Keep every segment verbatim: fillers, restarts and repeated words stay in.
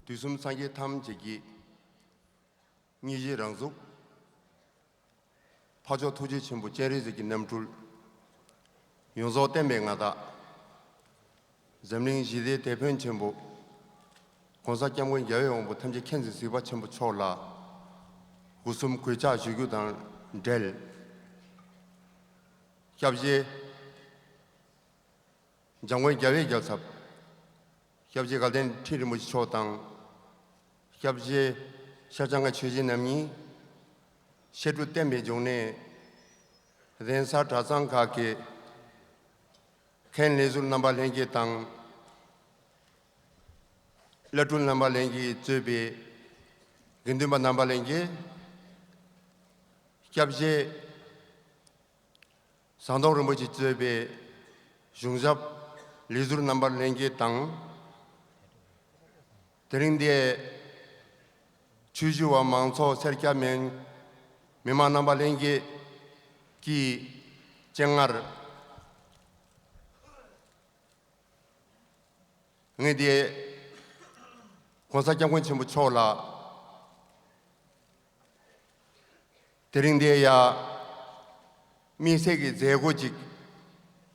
དུས་གསུམ་སངས་རྒྱས་ཐམས་ཅད་ཀྱི། སྙིང་རྗེའི་རང་གཟུགས། འཕགས་མཆོག་ཐུགས་རྗེ་ཆེན་པོ་སྤྱན་རས་གཟིགས་ཀྱི་རྣམ་སྤྲུལ། ཡོངས་རྫོགས་བསྟན་པའི་མངའ་བདག་འཛམ་གླིང་ཞི་བདེའི་དེད་དཔོན་ཆེན་པོ། ༸གོང་ས་༸སྐྱབས་མགོན་རྒྱལ་བའི་དབང་པོ་ཐམས་ཅད་མཁྱེན་བརྩེ་གཟིགས་པ་ཆེན་པོ་མཆོག་ལ། སྒོ་གསུམ་གུས་ཕྱག་ཞུ་རྒྱུ་དང་འབྲེལ། སྐྱབས་རྗེ་འཇམ་མགོན་རྒྱལ་བའི་རྒྱལ་ཚབ། སྐྱབས་རྗེ་དགའ་ལྡན་ཁྲི་རིན་པོ་ཆེ་མཆོག་དང་། སྐྱབས་རྗེ་ཤར་བྱང་གི་ཆོས་རྗེ་རྣམ་གཉིས། བཤད་སྒྲུབ་བསྟན་པའི་འབྱུང་གནས། གདན་ས་གྲྭ་ཚང་ཁག་གི་མཁན་ལས་ཟུར་རྣམ་པ་ལྷན་རྒྱས་དང་། བླ་སྤྲུལ་རྣམ་པ་ལྷན་རྒྱས་གཙོས་པའི་དགེ་འདུན་པ་རྣམ་པ་ལྷན་རྒྱས། སྐྱབས་རྗེ་ཟམ་གདོང་རིན་པོ་ཆེ་གཙོས་པའི་གཞུང་ཞབས་ལས་ཟུར་རྣམ་པ་ལྷན་རྒྱས་དང་། དེ་རིང་འདིར་ཆོས་ཞུ་བ་མང་ཚོགས་སེར་སྐྱ་མི་མི་མང་རྣམ་པ་ལྷན་རྒྱས་ཀྱི་སྤྱན་སྔར། ངས་འདིར་༸གོང་ས་༸སྐྱབས་མགོན་ཆེན་པོ་མཆོག་ལ། དེ་རིང་འདིར་ཡ། དམིགས་བསལ་གྱི་མཛད་སྒོ་ཅིག་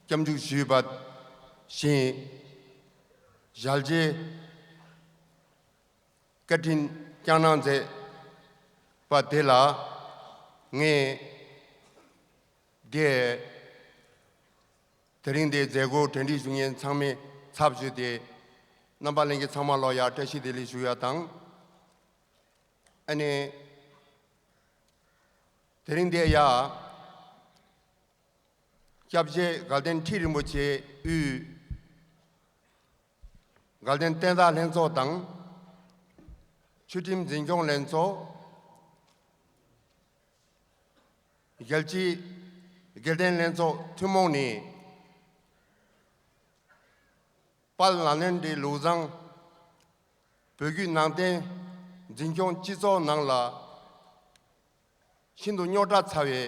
སྐྱབས་འཇུག་ཞུས་པ་བཞིན། ཞལ་མཇལ་བཀའ་དྲིན་བསྐྱངས་གནང་མཛད་པ་དེ་ལ། ངས་འདིར། དེ་རིང་འདིའི་མཛད་སྒོ་གྲ་སྒྲིག་ཞུ་མཁན་ཚང་མའི་ཚབ་ཞུས་ཏེ། རྣམ་པ་ལྷན་རྒྱས་ཚང་མ་ལོ་ཡར་བཀྲ་ཤིས་བདེ་ལེགས་ཞུ་ཡ་དང་། ཨ་ནི། དེ་རིང་འདིར་ཡ། སྐྱབས་རྗེ་དགའ་ལྡན་ཁྲི་རིན་པོ་ཆེ་དབུས་དགའ་ལྡན་བསྟན་བདག་ལྷན་ཚོགས་དང་། ཆོས་ཁྲིམས་འཛིན་སྐྱོང་ལྷན་ཚོགས། རྒྱལ་སྤྱིའི་དགེ་ལྡན་ལྷན་ཚོགས་ཐུན་མོང་ནས། དཔལ་ནཱ་ལེནྡྲའི་ལུགས་བཟང་བོད་བརྒྱུད་ནང་བསྟན་འཛིན་སྐྱོང་སྤྱི་ཚོགས་ནང་ལ། ཤིན་ཏུ་རྙོག་དྲ་ཚ་བའི་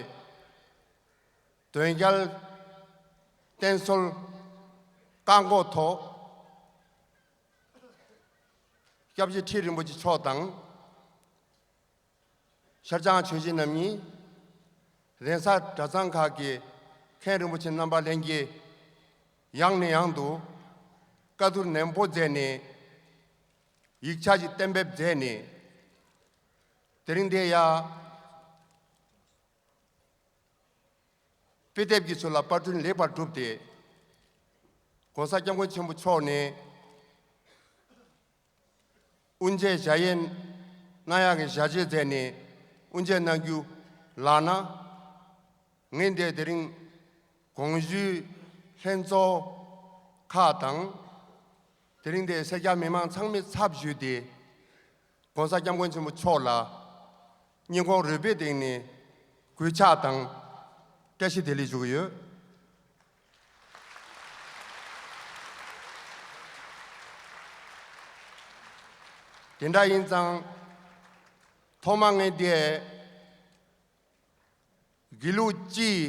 དོན་རྐྱེན་བསྟེན་གསོལ་བཀག་འགོག་ཐོག། སྐྱབས་རྗེ་ཁྲི་རིན་པོ་ཆེ་མཆོག་དང་། ཤར་བྱང་ཆོས་རྗེ་རྣམ་གཉིས། གདན་ས་གྲྭ་ཚང་ཁག་གི་མཁན་རིན་པོ་ཆེ་རྣམ་པ་ལྷན་རྒྱས། ཡང་ནས་ཡང་དུ་བཀའ་བསྡུར་ནན་པོ་མཛད་ནས། ཡིག་ཆ་ཞིག་གཏན་འབེབས་མཛད་ནས། དེ་རིང་འདིར་ཡ། དཔེ་དེབ་ཀྱི་ཚུལ་ལ་པར་སྐྲུན་ལེགས་པར་གྲུབ་སྟེ། ༸གོང་ས་༸སྐྱབས་མགོན་ཆེན་པོ་མཆོག་ནས་དབུ་འབྱེད་ཞལ་ཡས་གནང་ཡག་གི་ཞལ་བཞེས་མཛད་ནས་དབུ་འབྱེད་གནང་རྒྱུ་ལགས་ན། ངས་འདིར་དེ་རིང་གོང་ཞུས་ལྷན་ཚོགས་ཁག་དང་། དེ་རིང་འདིར་སེར་སྐྱ་མི་མང་ཚང་མའི་ཚབ་ཞུས་ཏེ། ༸གོང་ས་༸སྐྱབས་མགོན་ཆེན་པོ་མཆོག་ལ་སྙིང་ཁོང་རུས་པའི་གཏིང་ནས་གུས་ཕྱག་དང་བཀྲ་ཤིས་བདེ་ལེགས་ཞུ་གི་ཡོད། དེ་འདྲ་ཡིན་ཙང་། ཐོག་མ་ངས་འདིར་དགེ་ལུགས་སྤྱིའི་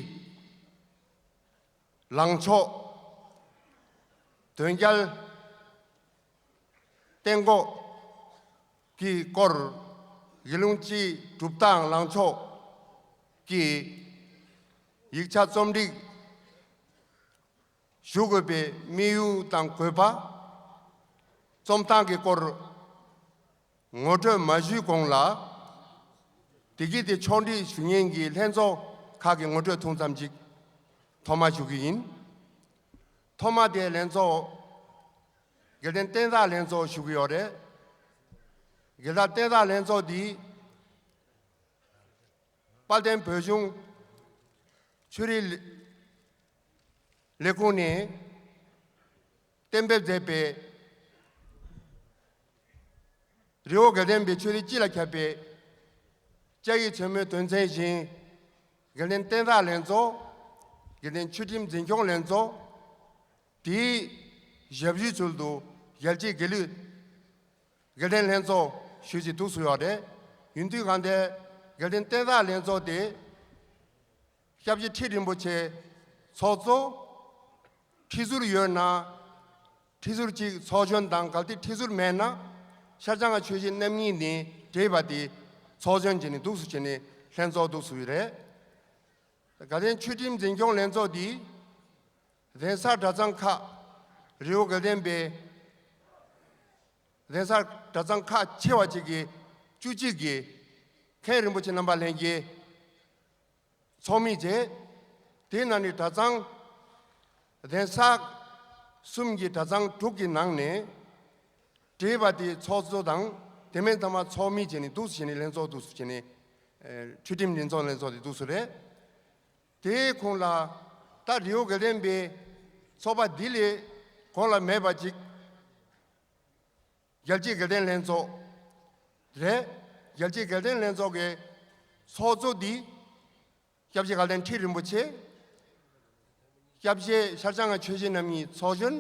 ལངས་ཕྱོགས། དོན་རྐྱེན་གཏན་འགོག་གི་སྐོར། དགེ་ལུགས་སྤྱིའི་གྲུབ་རྟགས་ལངས་ཕྱོགས་ཀྱི་ཡིག་ཆ་རྩོམ་སྒྲིག་ཞུ་དགོས་པའི་དམིགས་ཡུལ་དང་དགོས་པ། རྩོམ་སྟངས་ཀྱི་སྐོར་ངོ་སྤྲོད་མ་ཞུས་གོང་ལ། དེ་གི་དེ་ཕྱོགས་སྒྲིག་ཞུ་མཁན་གྱི་ལྷན་ཚོགས་ཁག་གི་ངོ་སྤྲོད་ཐུང་ཙམ་ཅིག་ཐོག་མ་ཞུ་གི་ཡིན། ཐོག་མ་དེ་ལྷན་ཚོགས་དགེ་ལྡན་བསྟན་བདག་ལྷན་ཚོགས་ཞུ་གི་ཡོད་རེད། དགེ་ལྡན་བསྟན་བདག་ལྷན་ཚོགས་འདི་དཔལ་ལྡན་བོད་གཞུང་ཆོས་རིག་ལས་ཁུངས་ནས་གཏན་འབེབས་མཛད་པའི། རི་བོ་དགེ་ལྡན་པའི་ཆོས་རིག་སྤྱི་ལ་ཁྱབ་པའི་སྐྱབས་ཡིག་ཆེན་མོའི་དོན་ཚན་བཞིན། དགེ་ལྡན་བསྟན་བདག་ལྷན་ཚོགས། དགེ་ལྡན་ཆོས་ཁྲིམས་འཛིན་སྐྱོང་ལྷན་ཚོགས། དེའི་ཞབས་ཞུའི་ཚུལ་དུ་རྒྱལ་སྤྱིའི་དགེ་ལུགས་དགེ་ལྡན་ལྷན་ཚོགས་ཞུས་ཅིག་འདུག་སུ་ཡོད་རེད། ཡིན་དུས་གང་དེ་དགེ་ལྡན་བསྟན་བདག་ལྷན་ཚོགས་དེ། སྐྱབས་རྗེ་ཁྲི་རིན་པོ་ཆེ་ཚོགས་གཙོ། ཁྲི་ཟུར་ཡོད་ན། ཁྲི་ཟུར་གཅིག་ཚོགས་གཞོན་དང་། གལ་ཏེ་ཁྲི་ཟུར་མེད་ན། ཤར་བྱང་ཆོས་གཞིས་རྣམ་གཉིས་ནས་བྲིས་པ་དེ་ཚོགས་གཞོན་བྱས་ནས་འདུག་སུ་བྱས་ནས་ལྷན་ཚོགས་འདུག་སུ་ཡོད་རེད། དགའ་ལྡན་ཆོས་ཁྲིམས་འཛིན་སྐྱོང་ལྷན་ཚོགས་འདི་གདན་ས་གྲྭ་ཚང་ཁག་རི་བོ་དགའ་ལྡན་པའི་གདན་ས་གྲྭ་ཚང་ཁག་ཆེ་བ་ཅིག་གི་བཅུ་གཅིག་གི་མཁན་རིན་པོ་ཆེ་རྣམ་པ་ལྷན་རྒྱས་ཚོགས་མི་བཅས། དེའི་ནང་ནས་གྲྭ་ཚང་གདན་ས་གསུམ་གྱི་གྲྭ་ཚང་དྲུག་གི་ནང་ནས་བྲིས་པ་དེ་ཚོགས་གཙོ་དང་དེ་མིན་ཚང་མ་ཚོགས་མི་བྱས་ནས་འདུག་སེ་བྱས་ནས་ལྷན་ཚོགས་འདུག་སེ་བྱས་ནས་ཨེ་ཆོས་ཁྲིམས་འཛིན་སྐྱོང་ལྷན་ཚོགས་དེ་འདུག་སེ་རེད། དེའི་ཁོངས་ལ་ད་རི་བོ་དགེ་ལྡན་པའི་ཚོགས་པ་འདི་ལས་གོང་ལ་མེད་པ་ཅིག་རྒྱལ་སྤྱིའི་དགེ་ལྡན་ལྷན་ཚོགས་རེད། རྒྱལ་སྤྱིའི་དགེ་ལྡན་ལྷན་ཚོགས་ཀྱི་ཚོགས་གཙོ་འདི་སྐྱབས་རྗེ་དགའ་ལྡན་ཁྲི་རིན་པོ་ཆེ། སྐྱབས་རྗེ་ཤར་བྱང་ཆོས་གཞིས་རྣམ་གཉིས་ཚོགས་གཞོན།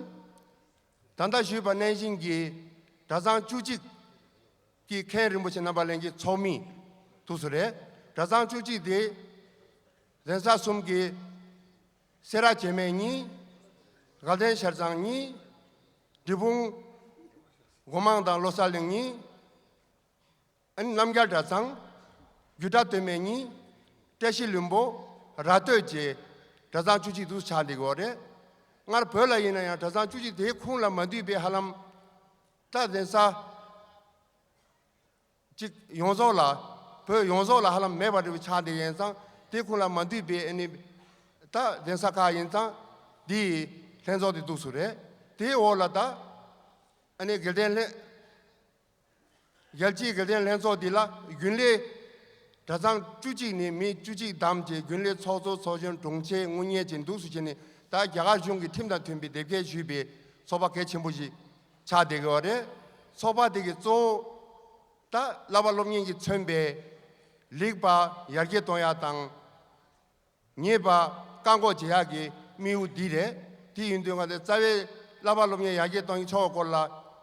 ད་ལྟ་ཞུས་པ་ནང་བཞིན་གྱི་གྲྭ་ཚང་བཅུ་གཅིག་གི་མཁན་རིན་པོ་ཆེ་རྣམ་པ་ལྷན་རྒྱས་ཚོགས་མི་འདུག་སེ་རེད། གྲྭ་ཚང་བཅུ་གཅིག་དེ་གདན་ས་གསུམ་གྱི་སེ་ར་བྱེས་སྨད་གཉིས། དགའ་ལྡན་ཤར་ཚང་གཉིས། འབྲས་སྤུངས་སྒོ་མང་དང་བློ་གསལ་གླིང་གཉིས། ཨ་ནི་རྣམ་རྒྱལ་གྲྭ་ཚང་། རྒྱུད་གྲྭ་སྟོད་སྨད་གཉིས། བཀྲ་ཤིས་ལྷུན་པོ། ར་སྟོད་བཅས་གྲྭ་ཚང་བཅུ་གཅིག་འདུག་སེ་ཆགས་བསྡད་ཀྱི་ཡོད་རེད། སྔར་བོད་ལ་ཡིན་ན་ཡང་གྲྭ་ཚང་བཅུ་གཅིག་དེའི་ཁོངས་ལ་མ་འདུས་པའི་ཧ་ལམ་ད་གདན་ས་གཅིག་ཡོངས་རྫོགས་ལ་བོད་ཡོངས་རྫོགས་ལ་ཧ་ལམ་མེད་པ་འདྲ་བོ་ཆགས་བསྡད་ཡིན་ཙང་དེའི་ཁོངས་ལ་མ་འདུས་པའི་ཨ་ནི་ད་གདན་ས་ཁག་ཡིན་ཙང་འདིའི་ལྷན་ཚོགས་དེ་འདུག་སེ་རེད། དེའི་འོག་ལ་ད་ཨ་ནི་དགེ་ལྡན་ལྷན། རྒྱལ་སྤྱིའི་དགེ་ལྡན་ལྷན་ཚོགས་འདི་ལ་རྒྱུན་ལས་གྲྭ་ཚང་བཅུ་གཅིག་ནས་མི་བཅུ་གཅིག་བདམས་བྱས་རྒྱུན་ལས་ཚོགས་གཙོ་ཚོགས་གཞོན་དྲུང་ཆེ་དངུལ་གཉེར་བཅས་འདུག་སེ་བྱས་ནས་ད་རྒྱ་གར་གཞུང་གི་ཁྲིམས་དང་མཐུན་པའི་དེབ་སྐྱེལ་ཞུས་པའི་ཚོགས་པ་གལ་ཆེན་པོ་ཞིག་ཆགས་བསྡད་ཀྱི་ཡོད་རེད། ཚོགས་པ་དེ་གི་གཙོ་བོ་ད་བསླབ་པ་སློབ་གཉེར་གྱིས་མཚོན་པའི་རིག་པ་ཡར་རྒྱས་གཏོང་ཡག་དང་། ཉེས་པ་བཀག་འགོག་བྱེད་ཡག་གི་དམིགས་ཡུལ་འདི་རེད། དེ་ཡིན་དུས་ང་ཚོས་རྩ་བའི་བསླབ་པ་སློབ་གཉེར་ཡར་རྒྱས་གཏོང་གི་ཕྱོགས་སྐོར་ལ་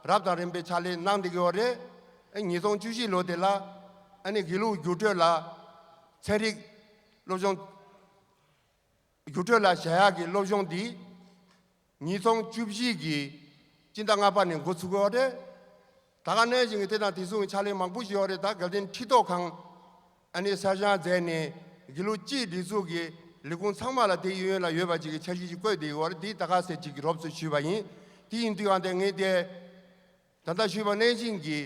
རབ་དང་རིམ་པའི་ཕྱག་ལས་གནང་བསྡད་ཀྱི་ཡོད་རེད། ཉིས་སྟོང་བཅུ་བཞི་ལོ་དེ་ལ་ཨ་ནི་དགེ་ལུགས་རྒྱུགས་སྤྲོད་ལ་ཚན་རིག་སློབ་སྦྱོང་། རྒྱུགས་སྤྲོད་ལ་བྱ་ཡག་གི་སློབ་སྦྱོང་འདི་ཉིས་སྟོང་བཅུ་བཞི་གི་སྤྱི་ཟླ་ལྔ་པ་ནས་འགོ་ཚུགས་ཀྱི་ཡོད་རེད། ད་ག་ནང་བཞིན་གྱི་དེ་དང་དེ་མཚུངས་ཀྱི་ཕྱག་ལས་མང་པོ་ཞིག་ཡོད་རེད། ད་དགའ་ལྡན་ཁྲི་ཐོག་ཁང་ཨ་ནི་གསར་བཞེངས་མཛད་ནས་དགེ་ལུགས་སྤྱིའི་སྒྲིག་འཛུགས་ཀྱི་ལས་ཁུངས་ཚང་མ་ལ་དེ་གཡས་གཡོན་ལ་ཡོད་པ་ཅིག་གི་འཆར་གཞི་ཞིག་བཀོད་བསྡད་ཡོད་རེད། དེ་ད་ག་ཟེ་ཅིག་གི་རོབ་ཙམ་ཞུས་པ་ཡིན། དེ་ཡིན་དུས་ཨ་འདི་ངས་དེ་ད་ལྟ་ཞུས་པ་ནང་བཞིན་གྱི་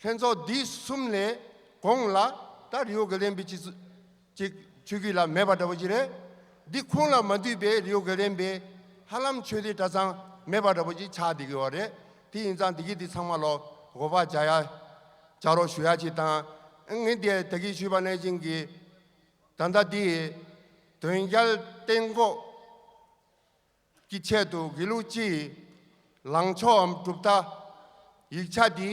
ལྷན་ཚོགས་འདི་གསུམ་ལས་གོང་ལ་ད་རི་བོ་དགེ་ལྡན་པའི་སྤྱི་ཚོགས་ཅིག་ཆོས་བརྒྱུད་ལ་མེད་པ་འདྲ་པོ་ཅིག་རེད། འདི་ཁོངས་ལ་མ་འདུས་པའི་རི་བོ་དགེ་ལྡན་པའི་ཧ་ལམ་ཆོས་སྡེ་གྲྭ་ཚང་མེད་པ་འདྲ་པོ་ཅིག་ཆགས་བསྡད་ཀྱི་ཡོད་རེད། དེ་ཡིན་ཙང་འདི་གི་འདི་ཚང་མ་ལོ་དགོངས་པ་འཇགས་ཡ་བྱ་རོགས་ཞུ་ཡ་ཅིག་དང་། ངས་འདི་ད་གིན་ཞུས་པ་ནང་བཞིན་གྱི་ད་ལྟ་འདི་དོན་རྒྱལ་གཏན་སྒོ་གྱི་ཆེད་དུ་དགེ་ལུགས་སྤྱིའི་ལངས་ཕྱོགས་འམ་གྲུབ་མཐའ་ཡིག་ཆ་འདི་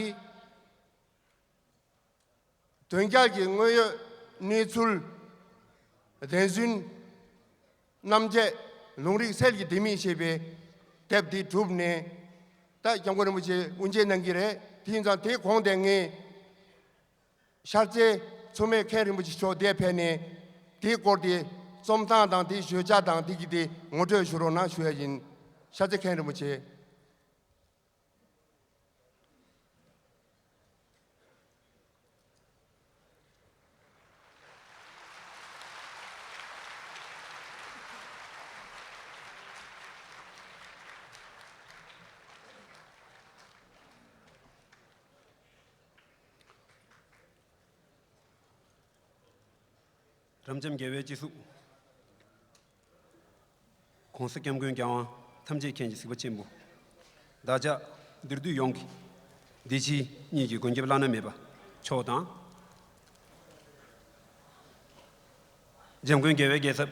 དོན་རྒྱལ་གྱི་དངོས་ཡོད་གནས་ཚུལ་བདེན་རྫུན་རྣམ་འབྱེད་ལུང་རིགས་གསེར་གྱི་ལྡེ་མིག་ཞེས་པའི་དེབ་འདི་གྲུབ་ནས་ད་སྐྱབས་མགོན་རིན་པོ་ཆེ་དབུ་འབྱེད་གནང་གི་རེད། དེ་ཡིན་ཙང་དེའི་གོང་དེ་ངས་ཤར་རྩེ་མཚུངས་མེད་མཁན་རིན་པོ་ཆེ་མཆོག་འདིར་ཕེབས་ནས་དེའི་སྐོར་དེ་རྩོམ་སྟངས་དང་དེའི་བརྗོད་བྱ་དང་དེ་གི་དེ་ངོ་སྤྲོད་ཞུ་རོགས་གནང་ཞུ་ཡ་ཡིན། ཤར་རྩེ་མཁན་རིན་པོ་ཆེ། རབ་འབྱམས་རྒྱལ་བའི་སྤྱི་གཟུགས། ༸གོང་ས་༸སྐྱབས་མགོན་རྒྱལ་དབང་ཐམས་ཅད་མཁྱེན་གྱི་གཟིགས་པ་ཆེན་པོ། བདག་ཅག་འདིར་འདུས་ཡོངས་ཀྱི་འདི་ཕྱི་གཉིས་ཀྱི་མགོན་སྐྱབས་བླ་ན་མེད་པ་མཆོག་དང་། འཇམ་མགོན་རྒྱལ་བའི་རྒྱལ་ཚབ་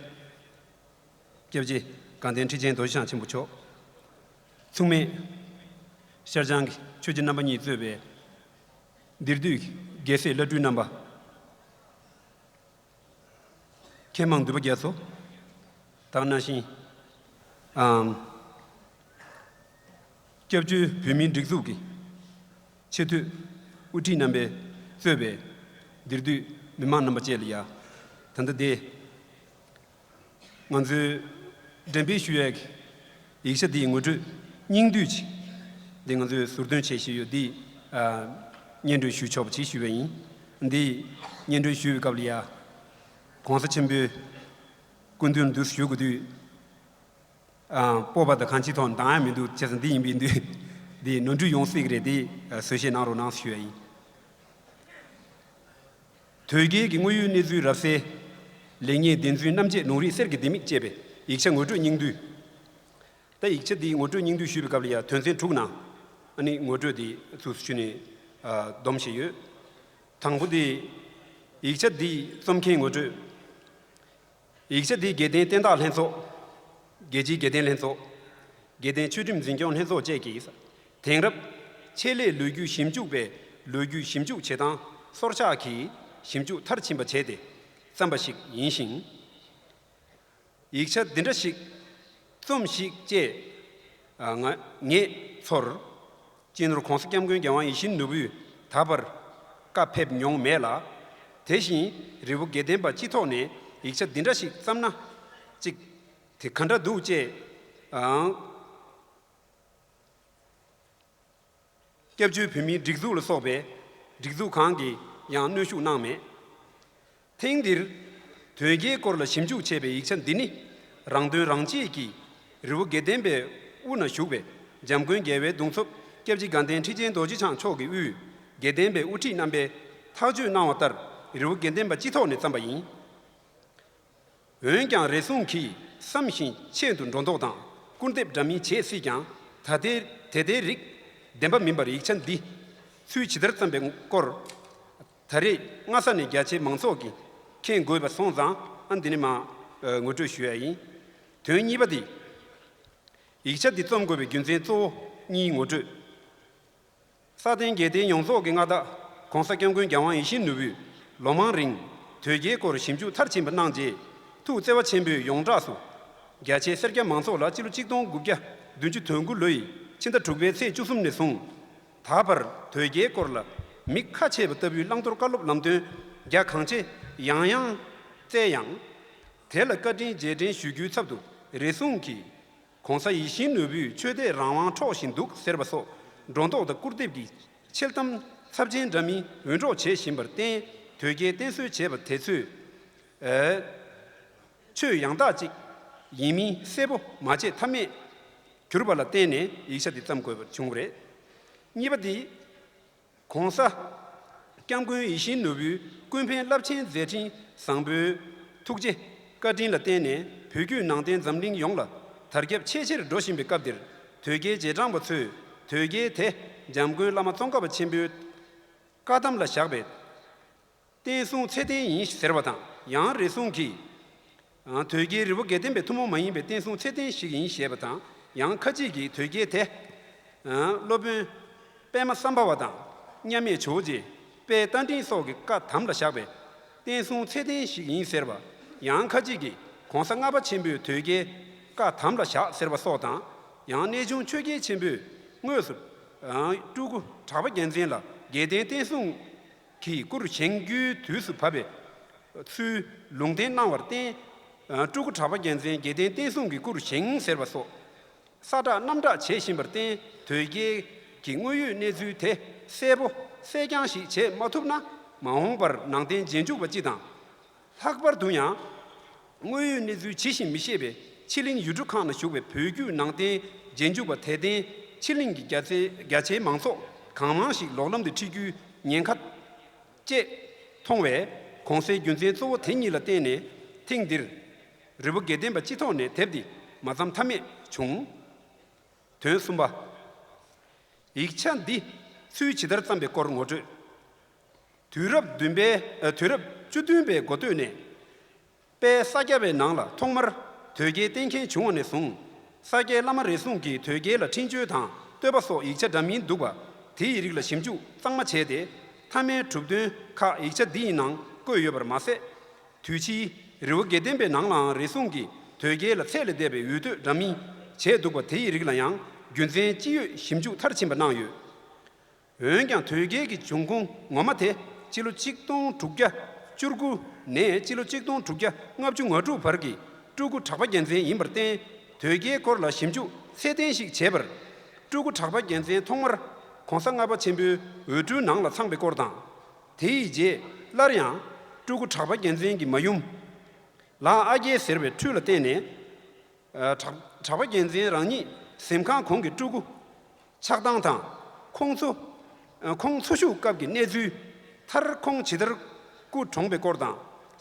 སྐྱབས་རྗེ་དགའ་ལྡན་ཁྲི་ཆེན་རྡོ་རྗེ་འཆང་ཆེན་པོ་མཆོག། མཚུངས་མེད་ཤར་བྱང་གི་ཆོས་རྗེ་རྣམ་པ་གཉིས་གཙོས་པའི་འདིར་འདུས་ཀྱི་རྒྱལ་སྲས་བླ་སྤྲུལ་རྣམ་པ། མཁས་མང་འདུས་པ་རྒྱ་མཚོ། དེ་ནང་བཞིན། ཨམ། སྐྱབས་བཅོལ་བོད་མིའི་སྒྲིག་འཛུགས་ཀྱི་ཆེས་མཐོའི་དབུ་ཁྲིད་རྣམ་པས་གཙོས་པའི་འདིར་འདུས་མི་མང་རྣམ་པ་བཅས་ལ་ཡ། ད་ལྟ་འདི་ང་ཚོའི་འགྲེམས་སྤེལ་ཞུ་ཡས་ཀྱི་ཡིག་ཆ་འདིའི་ངོ་སྤྲོད་སྙིང་བསྡུས་ཅིག་འདི་ང་ཚོས་ཟུར་འདོན་བྱེད་བཞིན་ཡོད། འདི། ཨ། སྙན་སྒྲོན་ཞུ་ཆོག་པ་ཅིག་ཞུས་པ་ཡིན། འདི་སྙན་སྒྲོན་ཞུ་བའི་སྐབས་ལ་ཡ། གོང་ས་ཆེན་པོའི་སྐུ་མདུན་འདུག་ཞུ་དགོས་དུས། ཨ། སྤོབས་པ་དང་གང་ཅིའི་ཐོག་ནས་འདང་ཡ་མི་འདུག་བྱས་ཙང་འདི་ཡིན་པའི་འདུག་འདི་ནོར་འཁྲུལ་ཡོང་སྲིད་ཀྱི་རེད་དེ། ཨ། བཟོད་བཤད་གནང་རོགས་གནང་ཞུ་ཡ་ཡིན། དོལ་རྒྱལ་གྱི་དངོས་ཡོད་གནས་ཚུལ་རབ་གསལ། ལེགས་ཉེས་བདེན་རྫུན་རྣམ་འབྱེད་ལུང་རིགས་གསེར་གྱི་ལྡེ་མིག་ཅེས་པའི་ཡིག་ཆ་ངོ་སྤྲོད་སྙིང་བསྡུས། ད་ཡིག་ཆ་འདིའི་ངོ་སྤྲོད་སྙིང་བསྡུས་ཞུས་པའི་སྐབས་ལ་ཡ། དོན་ཚན་དྲུག་ནང་ཨ་ནི་ངོ་སྤྲོད་འདི་ཚུར་ཞུས་ནས། ཨ། སྡོམ་བཞིན་ཡོད། དང་པོ་འདི། ཡིག་ཆ་འདི་རྩོམ་མཁན་ངོ་སྤྲོད། ཡིག་ཆ་འདི་དགེ་ལྡན་བསྟན་བདག་ལྷན་ཚོགས། རྒྱལ་སྤྱིའི་དགེ་ལྡན་ལྷན་ཚོགས། དགེ་ལྡན་ཆོས་ཁྲིམས་འཛིན་སྐྱོང་ལྷན་ཚོགས་བཅས་ཀྱིས། དེང་རབས་ཆེད་ལས་ལོ་རྒྱུས་ཞིབ་འཇུག་པའི་ལོ་རྒྱུས་ཞིབ་འཇུག་བྱེད་སྟངས་སོར་ཆགས་ཀྱིས་ཞིབ་འཇུག་མཐར་ཕྱིན་པ་བྱས་ཏེ་བརྩམས་པ་ཞིག་ཡིན་ཞིང་། ཡིག་ཆ་འདི་འདྲ་ཞིག་རྩོམས་ཤིག་ཅེས། ཨ། ང་ངས་ཚོར། སྤྱི་ནོར་༧གོང་ས་༧སྐྱབས་མགོན་རྒྱལ་དབང་ཡིད་བཞིན་ནོར་བུས་ད་བར་བཀའ་ཕེབས་མྱོང་མེད་ལ། དེ་བཞིན་རི་བོ་དགེ་ལྡན་པ་སྤྱི་ཐོག་ནས་ཡིག་ཆ་འདི་འདྲ་ཞིག་བརྩམས་ན་ཅིག་དེ་ག་འདྲ་འདུག་ཅེས། ཨང་། སྐྱབས་བཅོལ་བོད་མིའི་སྒྲིག་འཛུགས་ལ་སོགས་པའི་སྒྲིག་འཛུགས་གང་གིས་ཡང་གནོན་ཤུགས་གནང་མེད། ཐེངས་འདིར་དོལ་རྒྱལ་སྐོར་ལ་ཞིབ་འཇུག་བྱས་པའི་ཡིག་ཆ་འདི་ནི། རང་དོན་རང་གཅེས་ཀྱིས་རི་བོ་དགེ་ལྡན་པའི་དབུ་ན་བཞུགས་པའི་འཇམ་མགོན་རྒྱལ་བའི་གདུང་འཚོབ་སྐྱབས་རྗེ་དགའ་ལྡན་ཁྲི་ཆེན་རྡོ་རྗེ་འཆང་མཆོག་གི་དབུས་དགེ་ལྡན་པའི་དབུ་ཁྲིད་རྣམ་པས་ཐག་གཅོད་གནང་བ་ལྟར་རི་བོ་དགེ་ལྡན་པ་སྤྱི་ཐོག་ནས་བརྩམས་པ་ཡིན། འོན་ཀྱང་རེ་ཟུང་གིས་བསམ་བཞིན་ཆེད་དུ་སྒྲོ་འདོགས་དང་སྐུར་འདེབས་འདྲ་མིན་བྱེད་སྲིད་ཀྱང་། ད་ལྟའི་དེ་ལྟའི་རིགས་བདེན་པ་མིན་པར། ཡིག་ཆ་འདི་ཚུལ་ཇི་ལྟར་བརྩམས་པའི་སྐོར། ད་རེས་སྔ་ས་ནས་རྒྱ་ཆེའི་མང་ཚོགས་ཀྱིས་མཁྱེན་དགོས་པ་སོང་ཙང་། ཨ། འདི་ནས་མར་ངོ་སྤྲོད་ཞུ་ཡ་ཡིན། དོན་གཉིས་པ་འདི། ཡིག་ཆ་འདི་རྩོམ་དགོས་པའི་རྒྱུ་མཚན་གཙོ་བོ་གཉིས་ངོ་སྤྲོད། ས་སྟེང་རྒྱལ་བསྟན་ཡོངས་རྫོགས་ཀྱི་མངའ་བདག་༧གོང་ས་༧སྐྱབས་མགོན་རྒྱལ་དབང་ཡིད་བཞིན་ནོར་བུས་ལོ་མང་རིང་དོལ་རྒྱལ་སྐོར་ཞིབ་འཇུག་མཐར་ཕྱིན་པ་གནང་རྗེས། ཐུགས་བརྩེ་བ་ཆེན་པོས་ཡོངས་གྲགས་སུ་རྒྱ་ཆེའི་སེར་སྐྱ་མང་ཚོགས་ལ་སྤྱི་ལོ་ཆིག་སྟོང་དགུ་བརྒྱ་བདུན་ཅུ་དོན་དགུ་ལོ་ཡི་ཕྱི་ཟླ་དྲུག་པའི་ཚེས་བཅུ་གསུམ་ནས་བཟུང་། ད་བར་དོལ་རྒྱལ་སྐོར་ལ་མི་ཁ་ཕྱེས་པ་ལྟ་བུའི་བླང་དོར་བཀའ་སློབ་ལམ་སྟོན་རྒྱ་གང་ཆེ་ཡང་ཡང་བསྩལ་ཡང་། དེ་ལ་བཀའ་དྲིན་རྗེས་དྲན་ཞུ་རྒྱུའི་ཚབ་ཏུ་རེ་ཟུང་གིས། ༧གོང་ས་ཡིད་བཞིན་ནོར་བུས་ཆོས་དད་རང་དབང་འཕྲོག་བཞིན་འདུག་ཟེར་བ་སོགས་སྒྲོ་འདོགས་དང་སྐུར་འདེབས་ཀྱི་འཆལ་གཏམ་ཚབས་ཆེན་འདྲ་མིན་འུད་སྒྲོག་བྱེད་བཞིན་པར་བརྟེན། དོལ་རྒྱལ་བསྟེན་གསོལ་བྱས་པ་དེ་ཚོས། ཨེ། ཆོས་ཡང་དག་ཅིག་ཡིན་མིན་གསལ་པོ་མ་བྱེད་ཐབས་མེད་གྱུར་པ་ལ་བརྟེན་ནས་ཡིག་ཆ་འདི་བརྩམས་དགོས་པ་བྱུང་བ་རེད། གཉིས་པ་འདི། ༧གོང་ས་༧སྐྱབས་མགོན་ཡིད་བཞིན་ནོར་བུའི་ཀུན་ཕན་རླབས་ཆེན་མཛད་འཕྲིན་བཟང་པོའི་ཐུགས་རྗེ་བཀའ་དྲིན་ལ་བརྟེན་ནས་བོད་བརྒྱུད་ནང་བསྟན་འཛམ་གླིང་ཡོངས་ལ་དར་ཁྱབ་ཆེས་ཆེར་འགྲོ་བཞིན་པའི་སྐབས་འདིར། དོལ་རྒྱལ་རྗེས་འབྲང་པ་ཚོས་དོལ་རྒྱལ་དེ་འཇམ་མགོན་བླ་མ་ཙོང་ཁ་པ་ཆེན་པོའི་བཀའ་གདམས་ལ་བཞག་པའི་བསྟན་སྲུང་ཚད་ལྡན་ཡིན་ཟེར་བ་དང་། ཡང་རེ་ཟུང་གིས། ཨ། དོལ་རྒྱལ་རི་བོ་དགེ་ལྡན་པའི་ཐུན་མོང་མ་ཡིན་པའི་བསྟན་སྲུང་ཚད་ལྡན་ཞིག་ཡིན་ཞེས་པ་དང་། ཡང་ཁ་ཅིག་གིས་དོལ་རྒྱལ་དེ། ཨ། སློབ་དཔོན་པདྨ་སམ་བྷ་བ་དང་མཉམ་མེད་ཇོ་བོ་རྗེ། དཔལ་རྟ་མགྲིན་སོགས་ཀྱི་བཀའ་དམ་ལ་བཞག་པའི་བསྟན་སྲུང་ཚད་ལྡན་ཞིག་ཡིན་ཟེར་བ། ཡང་ཁ་ཅིག་གིས་༧གོང་ས་ལྔ་པ་ཆེན་པོས་དོལ་རྒྱལ་བཀའ་དམ་ལ་བཞག་ཟེར་བ་སོགས་དང་། ཡང་གནས་ཆུང་ཆོས་རྒྱལ་ཆེན་པོས་དངོས་སུ། ཨ། སྤྲུལ་སྐུ་གྲགས་པ་རྒྱལ་མཚན་ལ་དགེ་ལྡན་བསྟན་སྲུང་གི་སྐུར་བཞེངས་རྒྱུའི་དུས་སུ་བབས་པའི་ཚུལ་ལུང་བསྟན་གནང་བར་བརྟེན། སྤྲུལ་སྐུ་གྲགས་པ་རྒྱལ་མཚན་དགེ་ལྡན་བསྟན་སྲུང་གི་སྐུར་བཞེངས་ཟེར་བ་སོགས་ས་བསྒྲགས་གནམ་བསྒྲགས་བྱེད་བཞིན་པར་བརྟེན། དོལ་རྒྱལ་གྱི་དངོས་ཡོད་གནས་ཚུལ་དེ་གསལ་པོ་གསལ་རྐྱང་ཞིག་བྱེད་མ་ཐུབ་ན། མ་འོངས་པར་ནང་བསྟན་རྗེས་འཇུག་པ་སྤྱི་དང་། ལྷག་པར་དུ་ཡང་། དངོས་ཡོད་གནས་ཚུལ་ཇི་བཞིན་མི་ཤེས་པའི་ཕྱི་གླིང་ཡུལ་གྲུ་ཁག་ན་བཞུགས་པའི་བོད་བརྒྱུད་ནང་བསྟན་རྗེས་འཇུག་པ་དད་ལྡན་ཕྱི་གླིང་གི་རྒྱ་ཆེ་རྒྱ་ཆེའི་མང་ཚོགས་གང་མང་ཞིག་ལོག་ལམ་དུ་ཁྲིད་རྒྱུའི་ཉེན་ཁ་བཅས་མཐོང་བས། གོང་གསལ་རྒྱུ་མཚན་གཙོ་བོ་དེ་གཉིས་ལ་བརྟེན་ནས་ཐེངས་འདིར་རི་བོ་དགེ་ལྡན་པ་སྤྱི་ཐོག་ནས་དེབ་འདི་མ་བརྩམས་ཐབས་མེད་བྱུང་། དོན་གསུམ་པ། ཡིག་ཆ་འདི་ཚུལ་ཇི་ལྟར་བརྩམས་པའི་སྐོར་ངོ་སྤྲོད། དུས་རབས་བདུན་པའི། ཨ། དུས་རབས་བཅུ་བདུན་པའི་འགོ་སྟོད་ནས། དཔལ་ས་སྐྱ་པའི་ནང་ལ་ཐོག་མར་དོལ་རྒྱལ་བསྟེན་མཁན་བྱུང་བ་ནས་བཟུང་། ས་སྐྱའི་བླ་མ་རེ་ཟུང་གིས་དོལ་རྒྱལ་ལ་འཕྲིན་བཅོལ་དང་བསྟོད་པ་སོགས་ཡིག་ཆ་འདྲ་མིན་འདུག་པ། དེ་ཡི་རིགས་ལ་ཞིབ་འཇུག་གཙང་མ་བྱས་ཏེ། མཐའ་མའི་གྲུབ་དོན་ཁག་ཡིག་ཆ་འདི་ཡི་ནང་བཀོད་ཡོད་པར་མ་ཟད། དུས་ཕྱིས་རི་བོ་དགེ་ལྡན་པའི་ནང་ལའང་རེ་ཟུང་གིས་དོལ་རྒྱལ་ལ་ཚད་ལས་འདས་པའི་འོས་བསྟོད་འདྲ་མིན་བྱས་འདུག་པ། དེ་ཡི་རིགས་ལ་ཡང་རྒྱུ་མཚན་ཅི་ཡོད་ཞིབ་འཇུག་མཐར་ཕྱིན་པ་གནང་ཡོད། འོན་ཀྱང་དོལ་རྒྱལ་གྱི་འབྱུང་ཁུངས་ངོ་མ་དེ་སྤྱི་ལོ་ཆིག་སྟོང་དྲུག་བརྒྱ་བཅུ་དགུ་ནས་སྤྱི་ལོ་ཆིག་སྟོང་དྲུག་བརྒྱ་ལྔ་བཅུ་ང་དྲུག་བར་གྱི་སྤྲུལ་སྐུ་གྲགས་པ་རྒྱལ་མཚན་ཡིན་པར་བརྟེན། དོལ་རྒྱལ་སྐོར་ལ་ཞིབ་འཇུག་ཚད་ལྡན་ཞིག་བྱས་པར། སྤྲུལ་སྐུ་གྲགས་པ་རྒྱལ་མཚན་ཐོག་མར་ ༸གོང་ས་ལྔ་པ་ཆེན་པོའི་འོས་སྤྲུལ་ནང་ལ་ཚང་བའི་སྐོར་དང་། དེ་ཡི་རྗེས་སླར་ཡང་སྤྲུལ་སྐུ་གྲགས་པ་རྒྱལ་མཚན་གྱི་མ་ཡུམ་ལགས་ཨ་རྒྱལ་ཟེར་བའི་འཕྲུལ་ལ་བརྟེན་ནས། ཨ་གྲགས་གྲགས་པ་རྒྱལ་མཚན་རང་ཉིད་གཟིམ་ཁང་གོང་གི་སྤྲུལ་སྐུ་ཆགས་སྟངས་དང་། ཁོང་ཚོ་ཨ་ཁོང་འཚོ་བཞུགས་སྐབས་ཀྱི་གནས་ཚུལ། མཐར་ཁོང་ཇི་ལྟར་སྐུ་གྲོངས་པའི་སྐོར་དང་།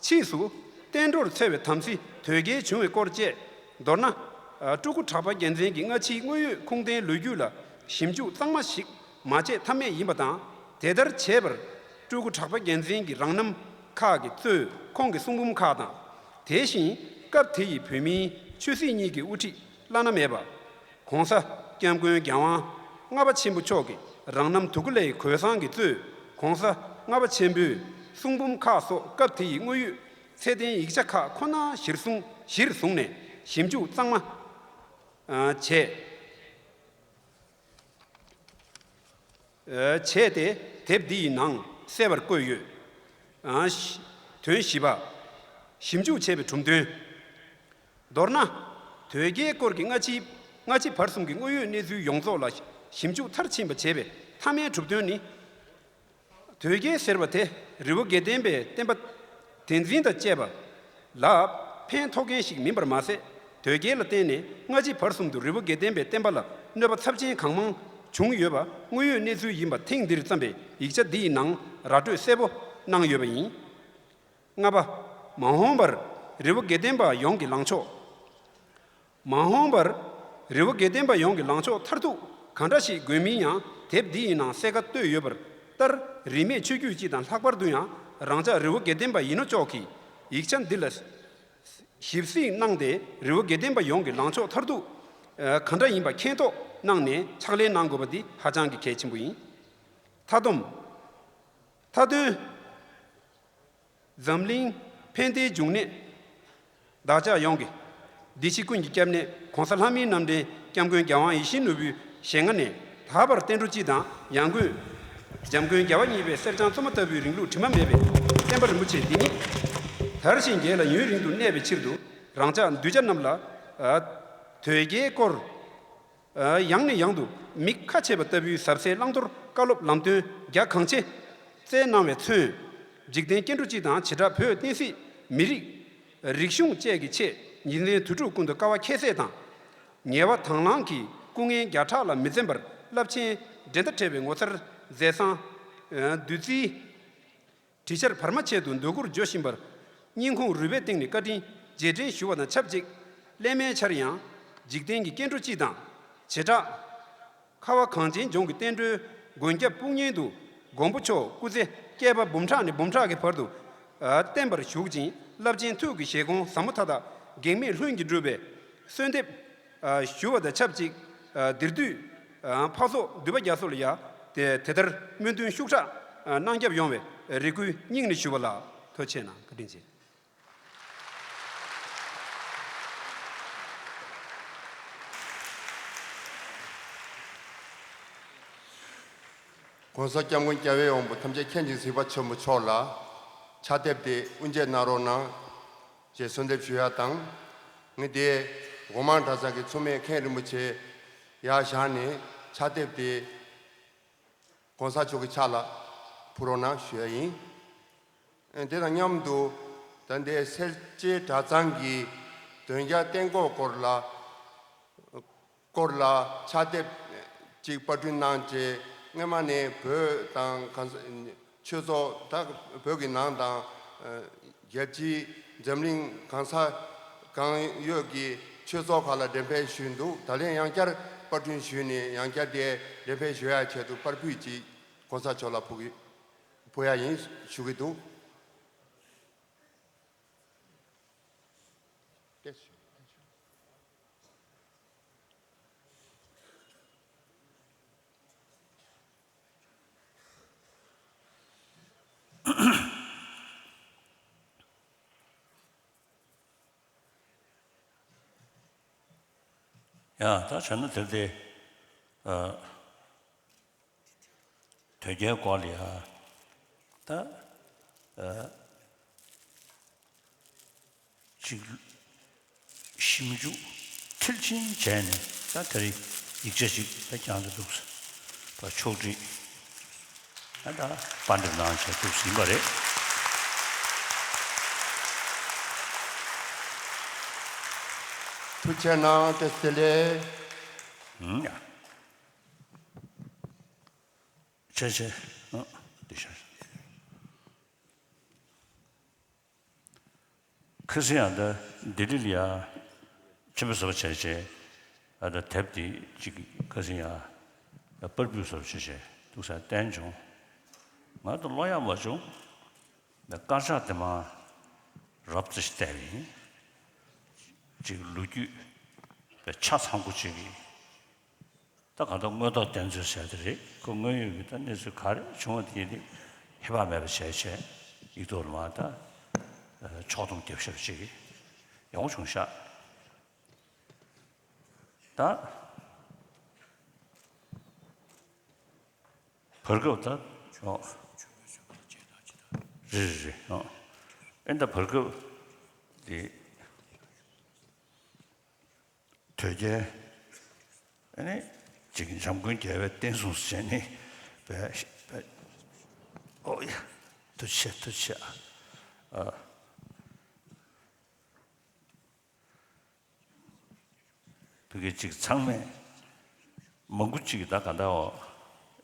ཕྱིས་སུ་བསྟན་འགྲོར་འཚེ་བའི་དམ་སྲི་དོལ་རྒྱལ་བྱུང་བའི་སྐོར་བཅས། མདོར་ན། ཨ་སྤྲུལ་སྐུ་གྲགས་པ་རྒྱལ་མཚན་གྱི་སྔ་ཕྱིའི་དངོས་ཡོད་ཁུངས་ལྡན་ལོ་རྒྱུས་ལ་ཞིབ་འཇུག་གཙང་མ་ཞིག་མ་བྱས་ཐབས་མེད་ཡིན་པ་དང་། དེ་ལྟར་བྱས་པར་སྤྲུལ་སྐུ་གྲགས་པ་རྒྱལ་མཚན་གྱི་རང་རྣམ་ཁག་གིས་གཙོས་ཁོང་གི་གསུང་འབུམ་ཁག་དང་། དེ་བཞིན་སྐབས་དེ་ཡི་བོད་མིའི་ཆོས་སྲིད་གཉིས་ཀྱི་དབུ་ཁྲིད་བླ་ན་མེད་པ། ༸གོང་ས་༸སྐྱབས་མགོན་རྒྱལ་དབང་ལྔ་པ་ཆེན་པོ་མཆོག་གི་རང་རྣམ་དུ་ཀུ་ལེའི་གོས་བཟང་གིས་གཙོས་༸གོང་ས་ལྔ་པ་ཆེན་པོའི་གསུང་འབུམ་ཁག་སོགས་སྐབས་དེ་ཡི་དངོས་ཡོད་ཚད་ལྡན་ཡིག་ཆ་ཁག་ཁོ་ན་གཞིར་བཟུང་གཞིར་བཟུང་ནས་ཞིབ་འཇུག་གཙང་མ་ཨ་བྱས། ཨ་བྱས་ཏེ་དེབ་འདི་ཡི་ནང་གསལ་བར་བཀོད་ཡོད། ཨ་བཞི་དོན་བཞི་པ། ཞིབ་འཇུག་བྱས་པའི་གྲུབ་དོན། མདོར་ན། དོལ་རྒྱལ་སྐོར་གྱི་སྔ་ཕྱི་སྔ་ཕྱི་བར་གསུམ་གྱི་དངོས་ཡོད་གནས་ཚུལ་ཡོངས་རྫོགས་ལ་ཞིབ་འཇུག་མཐར་ཕྱིན་པ་བྱས་པའི་མཐའ་མའི་གྲུབ་དོན་ནི། དོལ་རྒྱལ་ཟེར་བ་དེ་རི་བོ་དགེ་ལྡན་པའི་བསྟན་པ་དེ་འཛིན་དང་བཅས་པ་ལ་ཕན་ཐོགས་མཁན་ཞིག་མིན་པར་མ་ཟད། དོལ་རྒྱལ་ལ་བརྟེན་ནས་སྔ་ཕྱི་བར་གསུམ་དུ་རི་བོ་དགེ་ལྡན་པའི་བསྟན་པ་ལ་གནོད་པ་ཚབས་ཆེན་གང་མང་བྱུང་ཡོད་པ་དངོས་ཡོད་གནས་ཚུལ་ཡིན་པ་ཐེངས་འདིར་བརྩམས་པའི་ཡིག་ཆ་འདི་ཡི་ནང་ར་སྤྲོད་གསལ་པོ་གནང་ཡོད་པ་ཡིན། ལྔ་པ། མ་འོངས་པར་རི་བོ་དགེ་ལྡན་པ་ཡོངས་ཀྱི་ལངས་ཕྱོགས། མ་འོངས་པར་རི་བོ་དགེ་ལྡན་པ་ཡོངས་ཀྱི་ལངས་ཕྱོགས་མཐར་ཐུག་གང་འདྲ་ཞིག་དགོས་མིན་ཡང་དེབ་འདི་ཡི་ནང་གསལ་ཁ་བཏོད་ཡོད་པ་ལྟར། རིས་མེད་ཆོས་བརྒྱུད་སྤྱི་དང་ལྷག་པར་དུ་ཡང་རང་ཅག་རི་བོ་དགེ་ལྡན་པ་ཡིན་ནོ་ཅོག་གིས་ཡིག་ཆ་འདི་ལ་ཞིབ་གཟིགས་གནང་སྟེ། རི་བོ་དགེ་ལྡན་པ་ཡོངས་ཀྱི་ལངས་ཕྱོགས་མཐར་ཐུག་ཨ་གང་འདྲ་ཡིན་པ་མཁྱེན་རྟོགས་གནང་ནས་ཕྱག་ལས་གནང་དགོས་པ་འདི་ཧ་ཅང་གི་གལ་ཆེན་པོ་ཡིན། མཐའ་སྡོམ། མཐའ་དོན། འཛམ་གླིང་ཕན་བདེའི་འབྱུང་གནས། བདག་ཅག་ཡོངས་ཀྱི་བདེ་སྐྱིད་ཀུན་གྱི་སྐྱབས་གནས་༸གོང་ས་ལྷ་མིའི་རྣམ་འདྲེན་སྐྱབས་མགོན་རྒྱལ་དབང་ཡིད་བཞིན་ནོར་བུའི་ཞལ་སྔ་ནས། ད་བར་བསྟན་འགྲོ་སྤྱི་དང་ཡང་སྒོས་འཇམ་མགོན་རྒྱལ་བ་གཉིས་པའི་གསེར་སྦྱངས་བཙུན་མ་ལྟ་བུའི་རིང་ལུགས་དྲི་མ་མེད་པའི་བསྟན་པ་རིན་པོ་ཆེ་འདི་ཉིད་དར་ཞིང་རྒྱས་ལ་ཡུན་རིང་དུ་གནས་པའི་ཕྱིར་དུ། རང་ཅག་གདུལ་བྱ་རྣམས་ལ་ཨ་དོལ་རྒྱལ་སྐོར་ཨ་ཡང་ནས་ཡང་དུ་མིག་ཁ་ཕྱེས་པ་ལྟ་བུའི་ཟབ་གསལ་བླང་དོར་བཀའ་སློབ་ལམ་སྟོན་རྒྱ་གང་ཆེ་སྩལ་གནང་བས་མཚོན། འཇིག་རྟེན་སྐྱེ་འགྲོ་སྤྱི་དང་བྱེ་བྲག་བོད་བསྟན་སྲིད་མི་རིགས་རིག་གཞུང་བཅས་ཀྱི་ཆེད་ཉིན་མཚན་དུས་དྲུག་ཀུན་ཏུ་དཀའ་བ་ཁྱད་བསད་དང་། ངལ་བ་དང་བླངས་ཀྱིས་སྐུ་ངལ་བརྒྱ་ཕྲག་ལ་མི་འཛེམ་པར་རླབས་ཆེན་འགྲན་ཟླ་བྲལ་བའི་ངོ་མཚར་མཛད་བཟང་བདུད་རྩིའི་དྲི་ཆར་བར་མ་ཆད་དུ་འདོད་དགུར་འཇོ་བཞིན་པར་སྙིང་ཁུང་རུས་པའི་གཏིང་ནས་བཀའ་དྲིན་རྗེས་དྲན་ཞུ་བ་དང་ཆབས་ཅིག་སླད་མའི་ཆར་ཡང་འཇིག་རྟེན་གྱི་སྐྱེ་འགྲོ་སྤྱི་དང་བྱེ་བྲག་ཁ་བ་གངས་ཅན་ལྗོངས་ཀྱི་བསྟན་འགྲོའི་མགོན་སྐྱབས་དཔུང་གཉེན་དུ་མགོན་པོ་མཆོག་སྐུ་ཚེ་བསྐལ་པ་འབུམ་ཕྲག་ནས་འབུམ་ཕྲག་གི་བར་དུ་ཨ་བརྟན་པར་བཞུགས་ཅིང་། རླབས་ཆེན་ཐུགས་ཀྱི་བཞེད་དགོངས་ཟབ་མོ་མཐའ་དག་གེགས་མེད་ལྷུན་གྱིས་གྲུབ་པའི་གསོལ་འདེབས་ཨ་ཞུ་བ་དང་ཆབས་ཅིག་ཨ་འདིར་འདུས་ཨ་འཕགས་ཚོགས་འདུས་པ་རྒྱ་མཚོ་ལ་ཡང་དེ་དེ་ལྟར་སྨོན་འདུན་ཤུགས་དྲག་ཨ་གནང་སྐྱབས་ཡོང་བའི་རེ་སྐུལ་སྙིང་ནས་ཞུ་བ་ལགས། ཐུགས་རྗེ་གནང་། བཀའ་དྲིན་ཆེ། ༸གོང་ས་༸སྐྱབས་མགོན་རྒྱལ་བའི་དབང་པོ་ཐམས་ཅད་མཁྱེན་ཅིང་གཟིགས་པ་ཆེན་པོ་མཆོག་ལ་ཕྱག་དེབ་དེ་དབུ་འབྱེད་གནང་རོགས་གནང་ཞེས་གསོལ་འདེབས་ཞུ་ཡ་དང་། ངས་དེ་སྒོ་མང་གྲྭ་ཚང་གི་མཚུངས་མེད་མཁན་རིན་པོ་ཆེ་ཡར་བཞེངས་ནས་ཕྱག་དེབ་དེ་༸གོང་ས་མཆོག་གི་ཕྱག་ལ་ཕུལ་རོགས་གནང་ཞུ་ཡ་ཡིན། དེ་དང་མཉམ་དུ་ད་ལྟའི་སེར་བྱེས་གྲྭ་ཚང་གི་དོན་རྒྱག་གཏན་འགོག་སྐོར་ལ་སྐོར་ལ་ཕྱག་དེབ་ཅིག་པར་སྐྲུན་གནང་རྗེས། སྔོན་མ་ནས་བོད་དང་གང་ས་ཆོས་ཚོགས་ད་བོད་ཀྱི་ནང་དང་རྒྱལ་སྤྱིའི་འཛམ་གླིང་གང་ས་གང་ཡོད་ཀྱི་ཆོས་ཚོགས་ཁག་ལ་འགྲེམས་སྤེལ་ཞུས་འདུག་ད་ལན་ཡང་བསྐྱར་པར་སྐྲུན་ཞུས་ནས་ཡང་བསྐྱར་དེ་འགྲེམས་སྤེལ་ཞུ་ཡ་ཆེད་དུ་པར་ཕུད་ཅིག་གོང་ས་མཆོག་ལ་ཕུལ་གི་ཕུལ་ཡ་ཡིན་ཞུ་གི་འདུག་ཡ་ད་བྱས་ན་དེ་དེ་ཨ། དོལ་རྒྱལ་སྐོར་ལ་ཡ་ད་ཨ་ཅིག་ཞིབ་འཇུག་མཐིལ་ཕྱིན་བྱས་ནས་ད་དེ་རིང་ཡིག་ཆ་ཅིག་ད་བསྐྱངས་ཏེ་འདུག་ཟེར། པ་ཕྱོགས་སྒྲིག་ཨ་ད་པར་འགྲེམས་གནང་བྱས་ཐུགས་ཟིན་པ་རེད། ཐུགས་རྗེ་གནང་། བཀྲ་ཤིས་བདེ་ལེགས། ཨུམ་ཡ། ཆེ་ཆེ། ཨ་འདི་ཤ། ཁ་སང་ཡང་ད་ལྡི་ལི་ལ་ཡ་ཆེན་པོ་བཟོ་བྱས་བྱས་ཨ་ད་དེབ་དེ་གཅིག་ཁ་སང་ཡང་པར་ཕུད་བཟོ་བྱས་བྱས་འདུག་ས་བསྟན་བྱུང་། ང་ད་ཀློག་ཡག་མ་བྱུང་། ད་དཀར་ཆག་དེ་མ་རབ་ཙམ་ཞིག་བལྟས་པ་ཡིན། གཅིག་ལོ་རྒྱུས་ཆ་ཚང་པོ་གཅིག་གིས། ད་གང་ལྟར་དངོས་ཐོག་བདེན་འཚོལ་ཟེར་དེ་རེད། ཁོ་དངོས་ཡོད་ཀྱི་ད་གནས་ཚུལ་ག་རེ་བྱུང་བ་དེ་ཡིན་དུས་ཧེ་བག་མེད་པ་བྱས་བྱས་ཡིག་ཐོག་ལ་མར་ད་ཕྱོགས་བསྡོམས་རྒྱབ་ཤར་ཅིག་ཡག་པོ་བྱུང་ཤག་ད་བར་སྐབས་ད་ཨོ་རེད་རེད་རེད་ཨོ་ཨེ་ད་བར་སྐབས་དེ། དོལ་རྒྱལ་ཨ་ནི་ཅིག་འཇམ་མགོན་རྒྱལ་བའི་བསྟན་སྲུང་ཟེར་ནི་བས་བས། ཨོ་ཡ། ཐུགས་རྗེ་ཆེ། ཐུགས་རྗེ་ཆེ། ཨ་ཕ་གི་ཅིག་ཚང་མས་མང་པོ་ཅིག་ད་ག་ད་འོ་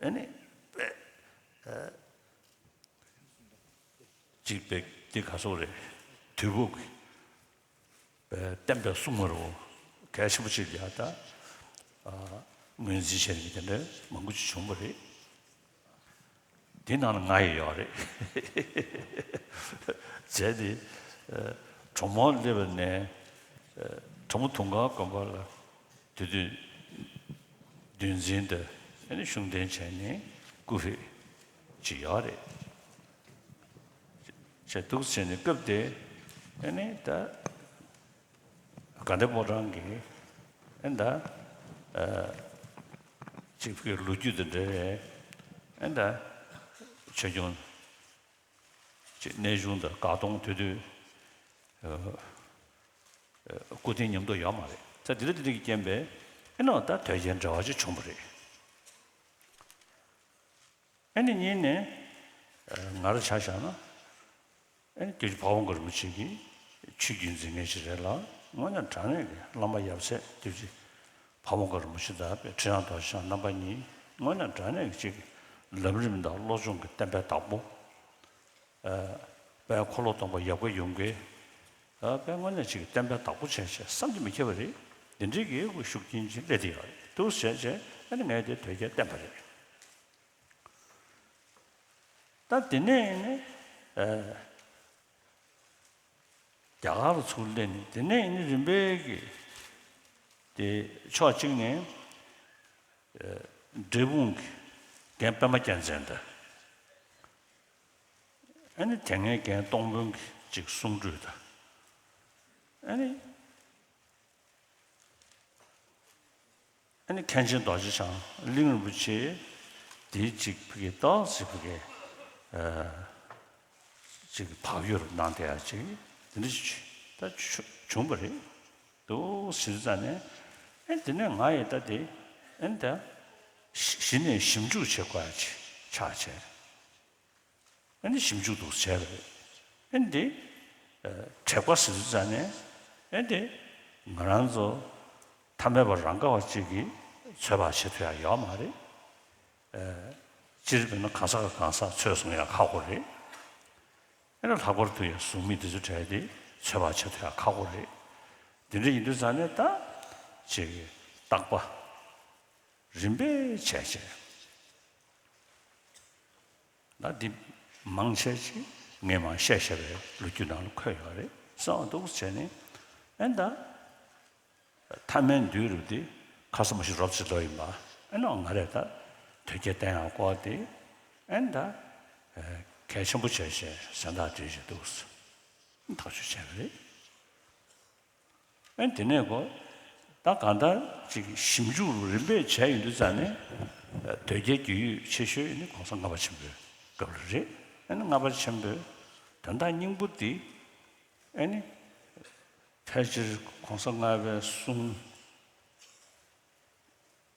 ཨ་ནི་བས། ཅིག་བས་དེ་ག་སོག་རེད། དུས་བབ་ཀྱི་བསྟན་པའི་སྲུང་མ་རུ་གལ་ཆེན་པོ་ཅིག་ཡ་ད་ངོས་འཛིན་བྱས་ནས་དེ་འདྲ་མང་པོ་ཅིག་བྱུང་བ་རེད། དེ་ནང་ལ་ང་ཡི་ཡོད་རེད། བྱས་ཏེ་གྲོགས་མོ་སླེབས་པ་ནས་གྲོགས་མོ་དུང་དཀར་དགོན་པ་ལ་དེ་དུས་འདུལ་འཛིན་དང་ཨ་ནི་ཤུགས་ལྡན་བྱས་ནས་སྐུ་ཕེབས་ཅིག་ཡོད་རེད། བྱས་འདུག་བྱས་ནས་སྐབས་དེ་ཨ་ནི་ད་དགའ་ལྡན་ཕོ་བྲང་གི་ཨ་ནི་ད་ཅིག་གི་ལོ་རྒྱུས་དེ་འདྲ་རེད། ཨ་ནི་ད་ཆོས་སྐྱོང་ཅིག་གནས་ཆུང་དང་དགའ་གདོང་དེ་དུས་སྐུ་རྟེན་ཉམས་རྟོགས་ཡོད་མ་རེད། ད་དེ་འདྲ་དེ་འདྲ་གི་རྐྱེན་པས་ཨ་ནི་ད་དོལ་རྒྱལ་འབྲེལ་བ་ཅིག་བྱུང་བ་རེད། ཨ་ནི་གཉིས་ནས་ང་རང་ཆ་བཞག་ན་ཨ་ནི་སྐྱབས་རྗེ་ཕ་བོང་ཁ་རིན་པོ་ཆེ་གིས་ཆོས་བརྒྱུད་འཛིན་མཁན་ཞིག་རེད་ལ། དངོས་གནས་དྲང་གནས་ཀྱི་བླ་མ་ཡབ་སྲས་སྐྱབས་རྗེ་ཕ་བོང་ཁ་རིན་པོ་ཆེ་དང་ཁྲི་བྱང་རྡོ་རྗེ་འཆང་རྣམ་པ་གཉིས་དངོས་གནས་དྲང་གནས་ཀྱི་ཅིག་ལམ་རིམ་དང་བློ་སྦྱོང་གི་བསྟན་པའི་བདག་པོ། དཔལ་འཁོར་ལོ་སྡོམ་པ་ཡབ་བཀའ་ཡུམ་བཀའི་དཔལ་དངོས་གནས་ཅིག་བསྟན་པའི་བདག་པོ་བྱས་བྱས་བསམ་གྱིས་མི་ཁྱབ་པ་རེད། འདི་འདྲའི་གི་ཤུགས་རྐྱེན་ཅིག་སླེབས་བསྡད་ཡོད་རེད། འདུག་བྱས་བྱས་ཨ་ནི་ངས་དེ་དོལ་རྒྱལ་བསྟེན་པ་རེད། ད་དེ་ནས་ནི་ཨ་རྒྱ་གར་ལ་ཚུར་སླེབས་ནས་དེ་ནས་ནི་རིམ་པས་ཀྱི་དེ་ཕྱོགས་གཅིག་ནས་ཨ་འབྲས་སྤུངས་ཀྱི་རྒན་པད་མ་རྒྱལ་མཚན་དང་། ཨ་ནི་དེ་སྔའི་རྒན་སྟོང་དཔོན་གྱི་ཅིག་གསུང་སྒྲོས་དང་། ཨ་ནི། ཨ་ནི་མཁན་ཆེན་རྡོ་རྗེ་འཆང་གླིང་རིན་པོ་ཆེ་དེའི་ཅིག་ཕ་གི་ཏོག་ཙི་ཕ་གི་ཨ་ཅིག་བག་ཡོད་གནང་བསྡད་ཡ་ཅིག་དེ་འདྲ་ཞིག་ད་བྱུང་བ་རེད། འདུག་ཟེར་ཙང་ནས་ཨ་དེ་ནས་ང་ཡི་ད་དེ་ཨ་ནི་ད་གཞི་ནས་ཞིབ་འཇུག་བྱེད་དགོས་ཡ་ཅིག་ཆགས་བྱས། ཨ་ནི་ཞིབ་འཇུག་འདུག་བྱས་པ་རེད། ཨ་ནི་དེ་དྲེགས་པ་ཟེར་དུས་ཙང་ནས་ཨ་ནི་དེ་ང་རང་ཚོ་ཐ་མལ་པ་རང་ག་བ་གཅིག་གིས་ཚོད་དཔག་བྱེད་ཐུབ་ཡ་ཡོད་མ་རེད། སྤྱིར་བཏང་ན་གང་ཟག་གང་ཟག་ཚོད་བཟུང་ཡ་ཁག་པོ་རེད། ཨ་ནི་ལྷག་པར་དུ་ཡང་གཟུགས་མེད་འདི་ཚོ་གྲས་དེ་ཚོད་དཔག་བྱེད་ཐུབ་ཡ་ཁག་པོ་རེད། དེ་འདྲ་ཡིན་དུས་ཙང་ནས་ད་ཅིག་བརྟག་པ་རིམ་པས་བྱས་བྱས། ད་འདི་མང་ཆེ་ཅིག་ངས་མང་བཤད་བཤད་པའི་ལོ་རྒྱུས་ནང་ལ་འཁོད་ཡོད་རེད་བསམ་འདུག་བྱས་ནས་ཨེ་ད་ཐ་མལ་འདུལ་རུ་དེ་ཁ་ས་མ་ཤི་རོབ་ཅིག་ལོ་ཡིན་པ་ཨེ་ནོ་ང་རེ་ད་དོལ་རྒྱལ་བསྟེན་ཡག་སྐོར་དེ་ཨེ་ད་གལ་ཆེན་པོ་བྱས་བྱས་གཟེངས་རྟགས་སྤྲད་བཞིན་འདུག་ཐག་གཅོད་བྱས་པ་རེད། ཨེ་དེ་ནས་གོ་ད་གང་ལྟར་ཅིག་ཞིབ་འཇུག་རིམ་པས་བྱས་ཡོང་དུས་ཙང་ནས་དོལ་རྒྱལ་རྒྱུས་ཡོད་ཆེ་ཤོས་ནི་གོང་ས་ལྔ་པ་ཆེན་པོའི་སྐབས་ལ་རེད། ཨེ་ནི་ལྔ་པ་ཆེན་པོས་དོན་དག་སྙིང་པོ་འདི་ཨེ་ནི་ཕལ་ཆེར་གོང་ས་ལྔ་པའི་གསུང་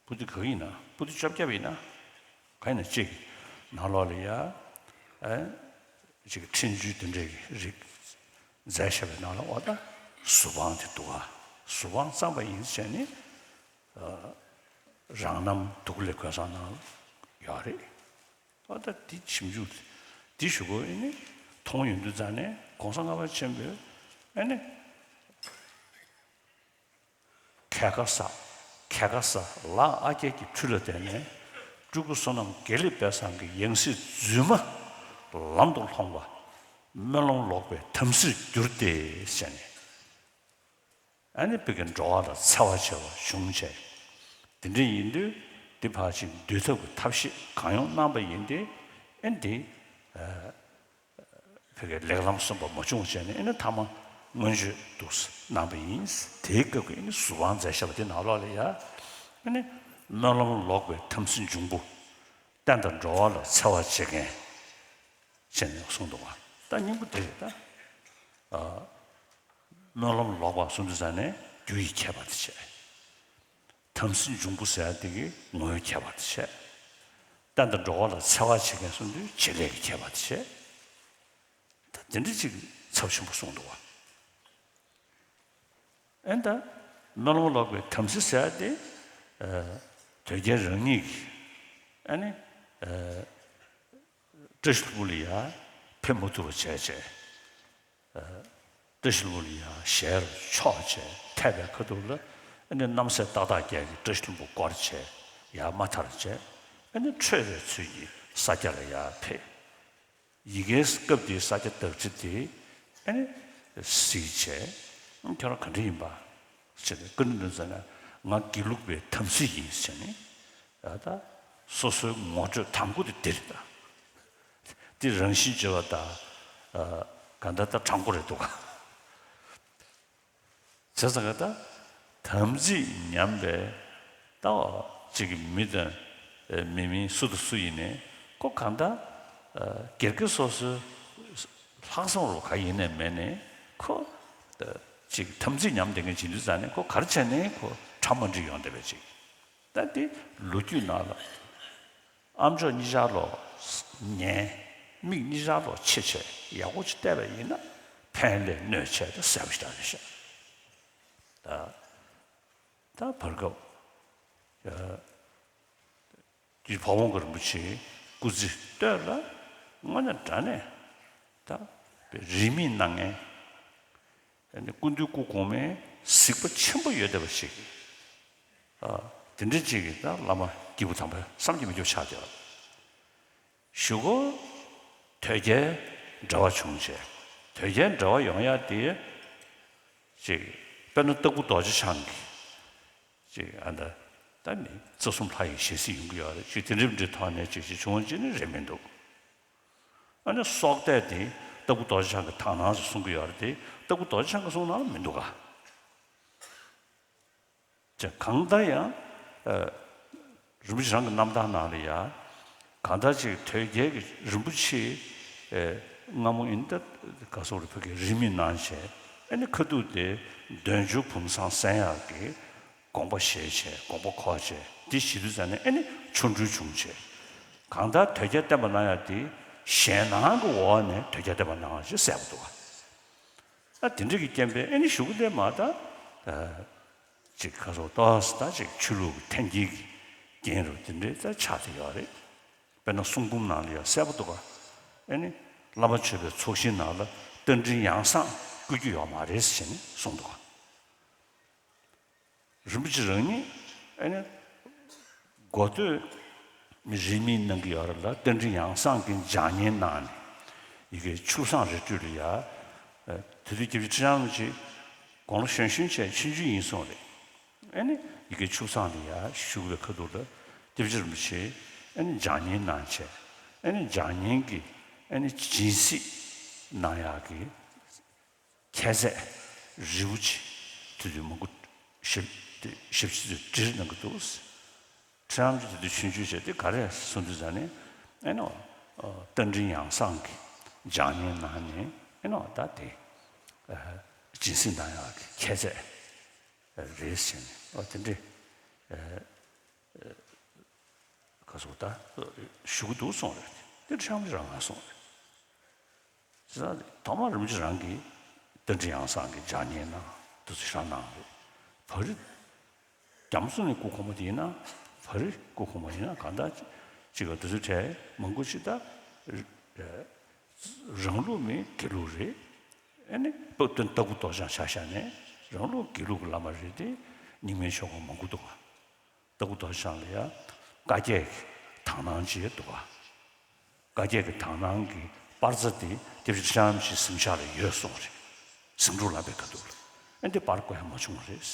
པོ་ཏི་ག་ཡིན་ན་པོ་ཏི་བཅོ་བརྒྱད་ཡིན་ན་ ག་ཡིན་ན་གཅིག་ནང་ལོགས་ལ་ཡ་ཨེ་ཅིག་འཕྲིན་བཅོལ་དེ་འདྲའི་རིགས་མཛད་བཞག་པའི་ནང་ལ་འོ་ད་གཟུ་དཔང་དེ་འདུག་ག་གཟུ་དཔང་བརྩམས་པ་ཡིན་ཟེར་ནས་རང་རྣམ་དུག་ལས་གོས་བཟང་ནང་ལ་ཡོད་རེད། ཨ་ད་འདི་ཞིབ་འཇུག་འདི་ཞུ་དགོས་ཨེ་ནི་མཐོང་ཡོང་དུས་ཙང་ནས་གོང་ས་ལྔ་པ་ཆེན་པོས་ཨེ་ནི་ཁལ་ཁ་ས་ཁལ་ཁ་ས་ལ་ཨ་རྒྱལ་གྱི་ཁྲུས་ལ་བརྟེན་ནས་སྤྲུལ་སྐུ་བསོད་ནམས་དགེ་ལེགས་དཔལ་བཟང་གི་ཡང་སྲིད་རྫུན་མ་ལམ་དུ་ལྷོངས་པ་སྨོན་ལམ་ལོག་པའི་དམ་སྲིར་གྱུར་ཏེ་ཟེར་ནས། ཨ་ནི་བོད་ཀྱི་འགྲོ་བ་ལ་འཚེ་བ་བྱེད་པ་བྱུང་བྱས། དེ་འདྲ་ཡིན་དུས་འདི་ཕར་ཕྱིན་འདུལ་ཐབས་ཀྱི་ཐབས་ཤེས་གང་ཡོང་གནང་པ་ཡིན་ཏེ། ཨ་ནི་འདི་བོད་ཀྱི་ལེགས་ལམ་སོང་པ་མ་བྱུང་བྱས་ནས་ཨ་ནི་ཐ་མ་མངོན་བརྗོད་འདུག་གནང་པ་ཡིན། དེའི་སྐབས་ཀྱི་ཨ་ནི་གཟུ་དབང་མཛད་བཞག་པ་དེ་ནང་ལོགས་ལ་ཡ་ཨ་ནི་སྨོན་ལམ་ལོག་པའི་དམ་སྲི་འབྱུང་པོ་བསྟན་དང་འགྲོ་བ་ལ་འཚེ་བ་བྱེད་མཁན། ཅེས་ནས་གསུངས་འདུག་བ། ད་སྙིང་པོ་དེ་རེད་ད། ཨ། སྨོན་ལམ་ལོག་པ་གསུངས་དུས་ཙང་ནས་རྒྱུ་ཡི་ཁྱད་པར་དེ་བྱས། དམ་སྲི་འབྱུང་པོ་ཟེར་ཡ་དེ་གི་ངོ་བོའི་ཁྱད་པར་དེ་བྱས། བསྟན་དང་འགྲོ་བ་ལ་འཚེ་བ་བྱེད་མཁན་གསུངས་དུས་བྱེད་ལས་ཀྱི་ཁྱད་པར་དེ་བྱས། ད་དེ་འདྲ་ཅིག་ཚབས་ཆེན་པོ་གསུངས་འདུག་བ། ཨེ་ད། སྨོན་ལམ་ལོག་པའི་དམ་སྲི་ཟེར་ཡ་དེ། ཨ། དོལ་རྒྱལ་རང་ཉིད་ཀྱིས། ཨ་ནི། ཨ། བཀྲ་ཤིས་ལྷུན་པོ་ལ་ཡ་ཕེབས་མ་ཐུབ་པ་བྱས་བྱས། ཨ། བཀྲ་ཤིས་ལྷུན་པོ་ལ་ཡ་ཞལ་ཕྱོགས་བྱས་ཐེབས་པའི་ཁ་ཐུག་ལ་ཨ་ནི་རྣམ་སྲས་ཏག་ཏག་རྒྱལ་གྱིས་བཀྲ་ཤིས་ལྷུན་པོ་བསྐོར་བྱས་ཡར་མ་ཐར་བྱས། ཨ་ནི་ཁྲོས་པའི་ཚུལ་གྱིས་ས་སྐྱ་ལ་ཡར་ཕེབས། ཡི་གེའི་སྐབས་དེའི་ས་སྐྱ་བདག་ཁྲི་དེ་ཨ་ནི་གཟིགས་བྱས། ཁྱོད་རང་ག་འདྲ་ཡིན་པ། ཟེར་ནས་བཀའ་འདྲི་འདོན་ཙང་ན་ང་དགེ་ལུགས་པའི་དམ་སྲི་ཡིན་ཟེར་ནས། ཨ་ད། སོ་སོའི་ངོ་སྤྲོད་དང་པོ་དེ་འདི་རེད་ད། འདི་རང་བཞིན་བརྗོད་པ་དང་། ཨ། ག་འདྲ་ད་དྲང་པོ་རེད་འདུག་ག་བྱས་ཙང་ད་དམ་ཚིག་ཉམས་པའི་ལྟ་བ་གཅིག་གི་མི་དང་མི་མིན་སུ་དང་སུ་ཡིན་ནའི་ཁོ་གང་ལྟར་སྒེར་གྱི་སོ་སོའི་ལྷག་བསམ་རུ་ག་ཡིན་ནའི་མེད་ནའི་ཁོ་གཅིག་དམ་ཚིག་ཉམས་བསྡད་མཁན་བྱེད་དུས་ཙང་ནས་ཁོ་ག་རེ་བྱས་ནའི་ཁོ་ཁྲ་མ་འགྲིག་ཡོང་བསྡད་པའི་གཅིག་ད་འདི་ལོ་རྒྱུས་ནང་ལ་ཨ་མཆོག་གཉིས་ཆར་ལོ་ཉན། མིག་གཉིས་ཆར་ལོ་ཕྱེ་བྱས་ཡག་པོ་ཅིག་བལྟས་པ་ཡིན་ན་ཕན་ལས་གནོད་ཆེ་ད་ཟེར་བ་ཞིག་རེད་ཤག་ད་ད་བར་སྐབས་ཀྱི་བ་བོང་གི་རིན་པོ་ཆེའི་སྐུ་ཚེ་སྟོད་ལ་དངོས་གནས་དྲང་གནས་ད་རིས་མེད་གནང་མཁན། ཨ་ནི་སྐུ་མདུན་སྐུ་གོང་མའི་གཟིགས་པ་ཆེན་པོ་ཡོད་བསྡད་པ་ཞིག་ཨ། དེ་འདྲ་ཅིག་གིས་ད་བླ་མ་སྐྱེས་བུ་དམ་པ་བསམ་གྱིས་མི་ཁྱབ་ཆགས་བསྡད་པ། གཞུག་གུ་དོལ་རྒྱལ་འབྲེལ་བ་བྱུང་བྱས། དོལ་རྒྱལ་འབྲེལ་བ་ཡོང་ཡ་དེ་ཅིག་དཔེར་ན་སྟག་ཕུ་རྡོ་རྗེ་འཆང་གིས་ཅིག་ཨ་ད་ད་ནི་རྩ་གསུམ་ལྷ་ཡི་ཞལ་གཟིགས་ཡོང་གི་ཡོད་རེད། ཅིག་དེ་འདྲ་འདྲ་ཐོག་ནས་ཅིག་ཅིག་བྱུང་བ་ཅིག་ནི་རེད་མི་འདུག་ཨ་ནི་སྲོག་གཏད་དེ་སྟག་ཕུ་རྡོ་རྗེ་འཆང་གིས་དག་སྣང་ཟེར་གསུང་གི་ཡོད་རེད་དེ་སྟག་ཕུ་རྡོ་རྗེ་འཆང་གིས་གསུང་གནང་མི་འདུག་ག་ཅེས་གང་ལྟར་ཡང་། ཨ། རིན་པོ་ཆེ་རང་གི་རྣམ་ཐར་ནང་ལ་ཡང་། གང་ལྟར་ཅིག་དོལ་རྒྱལ་གྱི་རིན་པོ་ཆེ། ཨེ། སྔ་མོ་ཡིན་ད་ག་སོག་རུ་ཕ་གི་རིས་མེད་གནང་བྱས། ཨ་ནི་ཁ་ཐུག་དེ་འདོན་ཆུང་བུམ་བཟང་གསན་ཡག་གི་དགོངས་པ་བཞེས་བྱས་དགོངས་པ་འཁོར་བྱས་འདི་བྱེད་དུས་ཙང་ནས་ཨ་ནི་ཆོ་འཕྲུལ་བྱུང་བྱས། གང་ལྟར་དོལ་རྒྱལ་བསྟན་པ་གནང་ཡག་དེ་ཞེད་སྣང་གི་འོག་ནས་དོལ་རྒྱལ་བསྟན་པ་གནང་བ་ཞིག་གསལ་པོ་འདུག་ག་ཨ་དེ་འདྲ་གི་རྐྱེན་པས་ཨ་ནི་གཞུག་གུ་དེ་མ་ད། ཅིག་ཁ་སོགས་ཏོག་ཙམ་ད་ཅིག་ཆོས་ལུགས་ཀྱི་འཐེན་འཁྱེར་གྱི་རྐྱེན་རུ་དེ་འདྲའི་ད་ཆགས་བསྡད་ཡོད་རེད། དཔེར་ན་གསུང་འབུམ་ནང་ལ་ཡང་གསལ་པོ་འདུག་ག་ཨ་ནི་བླ་མ་མཆོད་པའི་ཚོགས་ཞིང་ནང་ལ་རྟ་མགྲིན་ཡང་གསང་བཀོད་རྒྱུ་ཡོད་མ་རེད་ཟེར་ནས་གསུངས་འདུག་ག་རིན་པོ་ཆེ་རང་ཉིད་ཨ་ནི་འགོ་སྟོད་རིས་མེད་གནང་གི་ཡོད་རེད་ལ་རྟ་མགྲིན་ཡང་གསང་གི་ལྗགས་བསྙེན་གནང་ནས་ཡི་གེ་ཆུ་བཟང་རི་ཁྲོད་ལ་ཡ། དེ་དུས་སྐྱབས་རྗེ་ཁྲི་བྱང་རིན་པོ་ཆེ་དགུང་ལོ་གཞོན་གཞོན་བྱས་ཆུང་ཆུང་ཡིན་སོང་རེད། ཨ་ནི་ཡི་གེ་ཆུ་བཟང་ལ་ཡ་བཞུགས་པའི་ཁ་ཐུག་ལ་སྐྱབས་རྗེ་རིན་པོ་ཆེ་ཨ་ནི་ལྗགས་བསྙེན་གནང་བྱས་ཨ་ནི་ལྗགས་བསྙེན་གྱི་ཨ་ནི་སྦྱིན་སྲེག་གནང་ཡག་གི་ཁྱད་ཚད་རིལ་བུ་ཅིག་དེ་དུས་མང་པོ་ཞབས་ཞབས་ཕྱི་ཚོས་བྲིས་གནང་གི་འདུག་ཁྲི་བྱང་དེ་དུས་ཆུང་ཆུང་བྱས་ཏེ་ག་རེ་གསུངས་དུས་ཙང་ནས་ཨེ་ནོ། རྟ་མགྲིན་ཡང་གསང་གི་ལྗགས་བསྙེན་གནང་ནས་ཨེ་ནོ་ད་དེ་སྦྱིན་སྲེག་གནང་ཡག་གི་ཁྱད་ཚད་རེད་ཟེར་ནས་ཨོ་དེ་འདྲས་ག་ ག་སོགས་ད་ཞུ་གི་འདུག་གསུངས་རེད། དེ་འདྲ་ཤང་མི་རང་ང་གསུངས་རེད། ཟེར་ཐོག་མར་རིན་པོ་ཆེ་རང་གིས་རྟེན་འབྲེལ་ཡང་གསང་གི་ལྗགས་བརྙན་ནང་དུ་ཚུར་བཞག་གནང་རེད། བ་རི་རྒྱ་མཚོ་ནས་སྐུ་གོང་མ་དེ་ཡིན་ན་བ་རི་སྐུ་གོང་མ་ཡིན་ན་གང་ལྟར་ཅིག་ག་དུས་ཚོད་གྲས་མང་པོ་ཅིག་ད་རང་ལུགས་མིན་དགེ་ལུགས་རེད། ཨ་ནི་སྟོན་ལྟ་བུ་རྡོ་རྗེ་འཆང་ཆ་བཞག་ནས་རང་ལུགས་དགེ་ལུགས་ཀྱི་བླ་མ་རེད་དེ་རྙིང་མའི་ཆོས་སྐོར་མང་པོ་འདུག་ག་ལྟ་བུ་རྡོ་རྗེ་འཆང་ལ་ཡ་བཀའ་བརྒྱད་ཀྱི་དག་སྣང་ཅེས་འདུག་ག་བཀའ་བརྒྱད་ཀྱི་དག་སྣང་གི་པར་རྩ་དེ་སྐྱབས་རྗེ་ཁྲི་བྱང་རིན་པོ་ཆེའི་གཟིམ་ཤག་ལ་ཡོད་གསུངས་རེད། གཟིམ་དྲུང་ལགས་པའི་ཁ་ཐུག་ལ། ཨ་འདི་པར་བརྐོ་ཡ་མ་བྱུང་བ་རེད།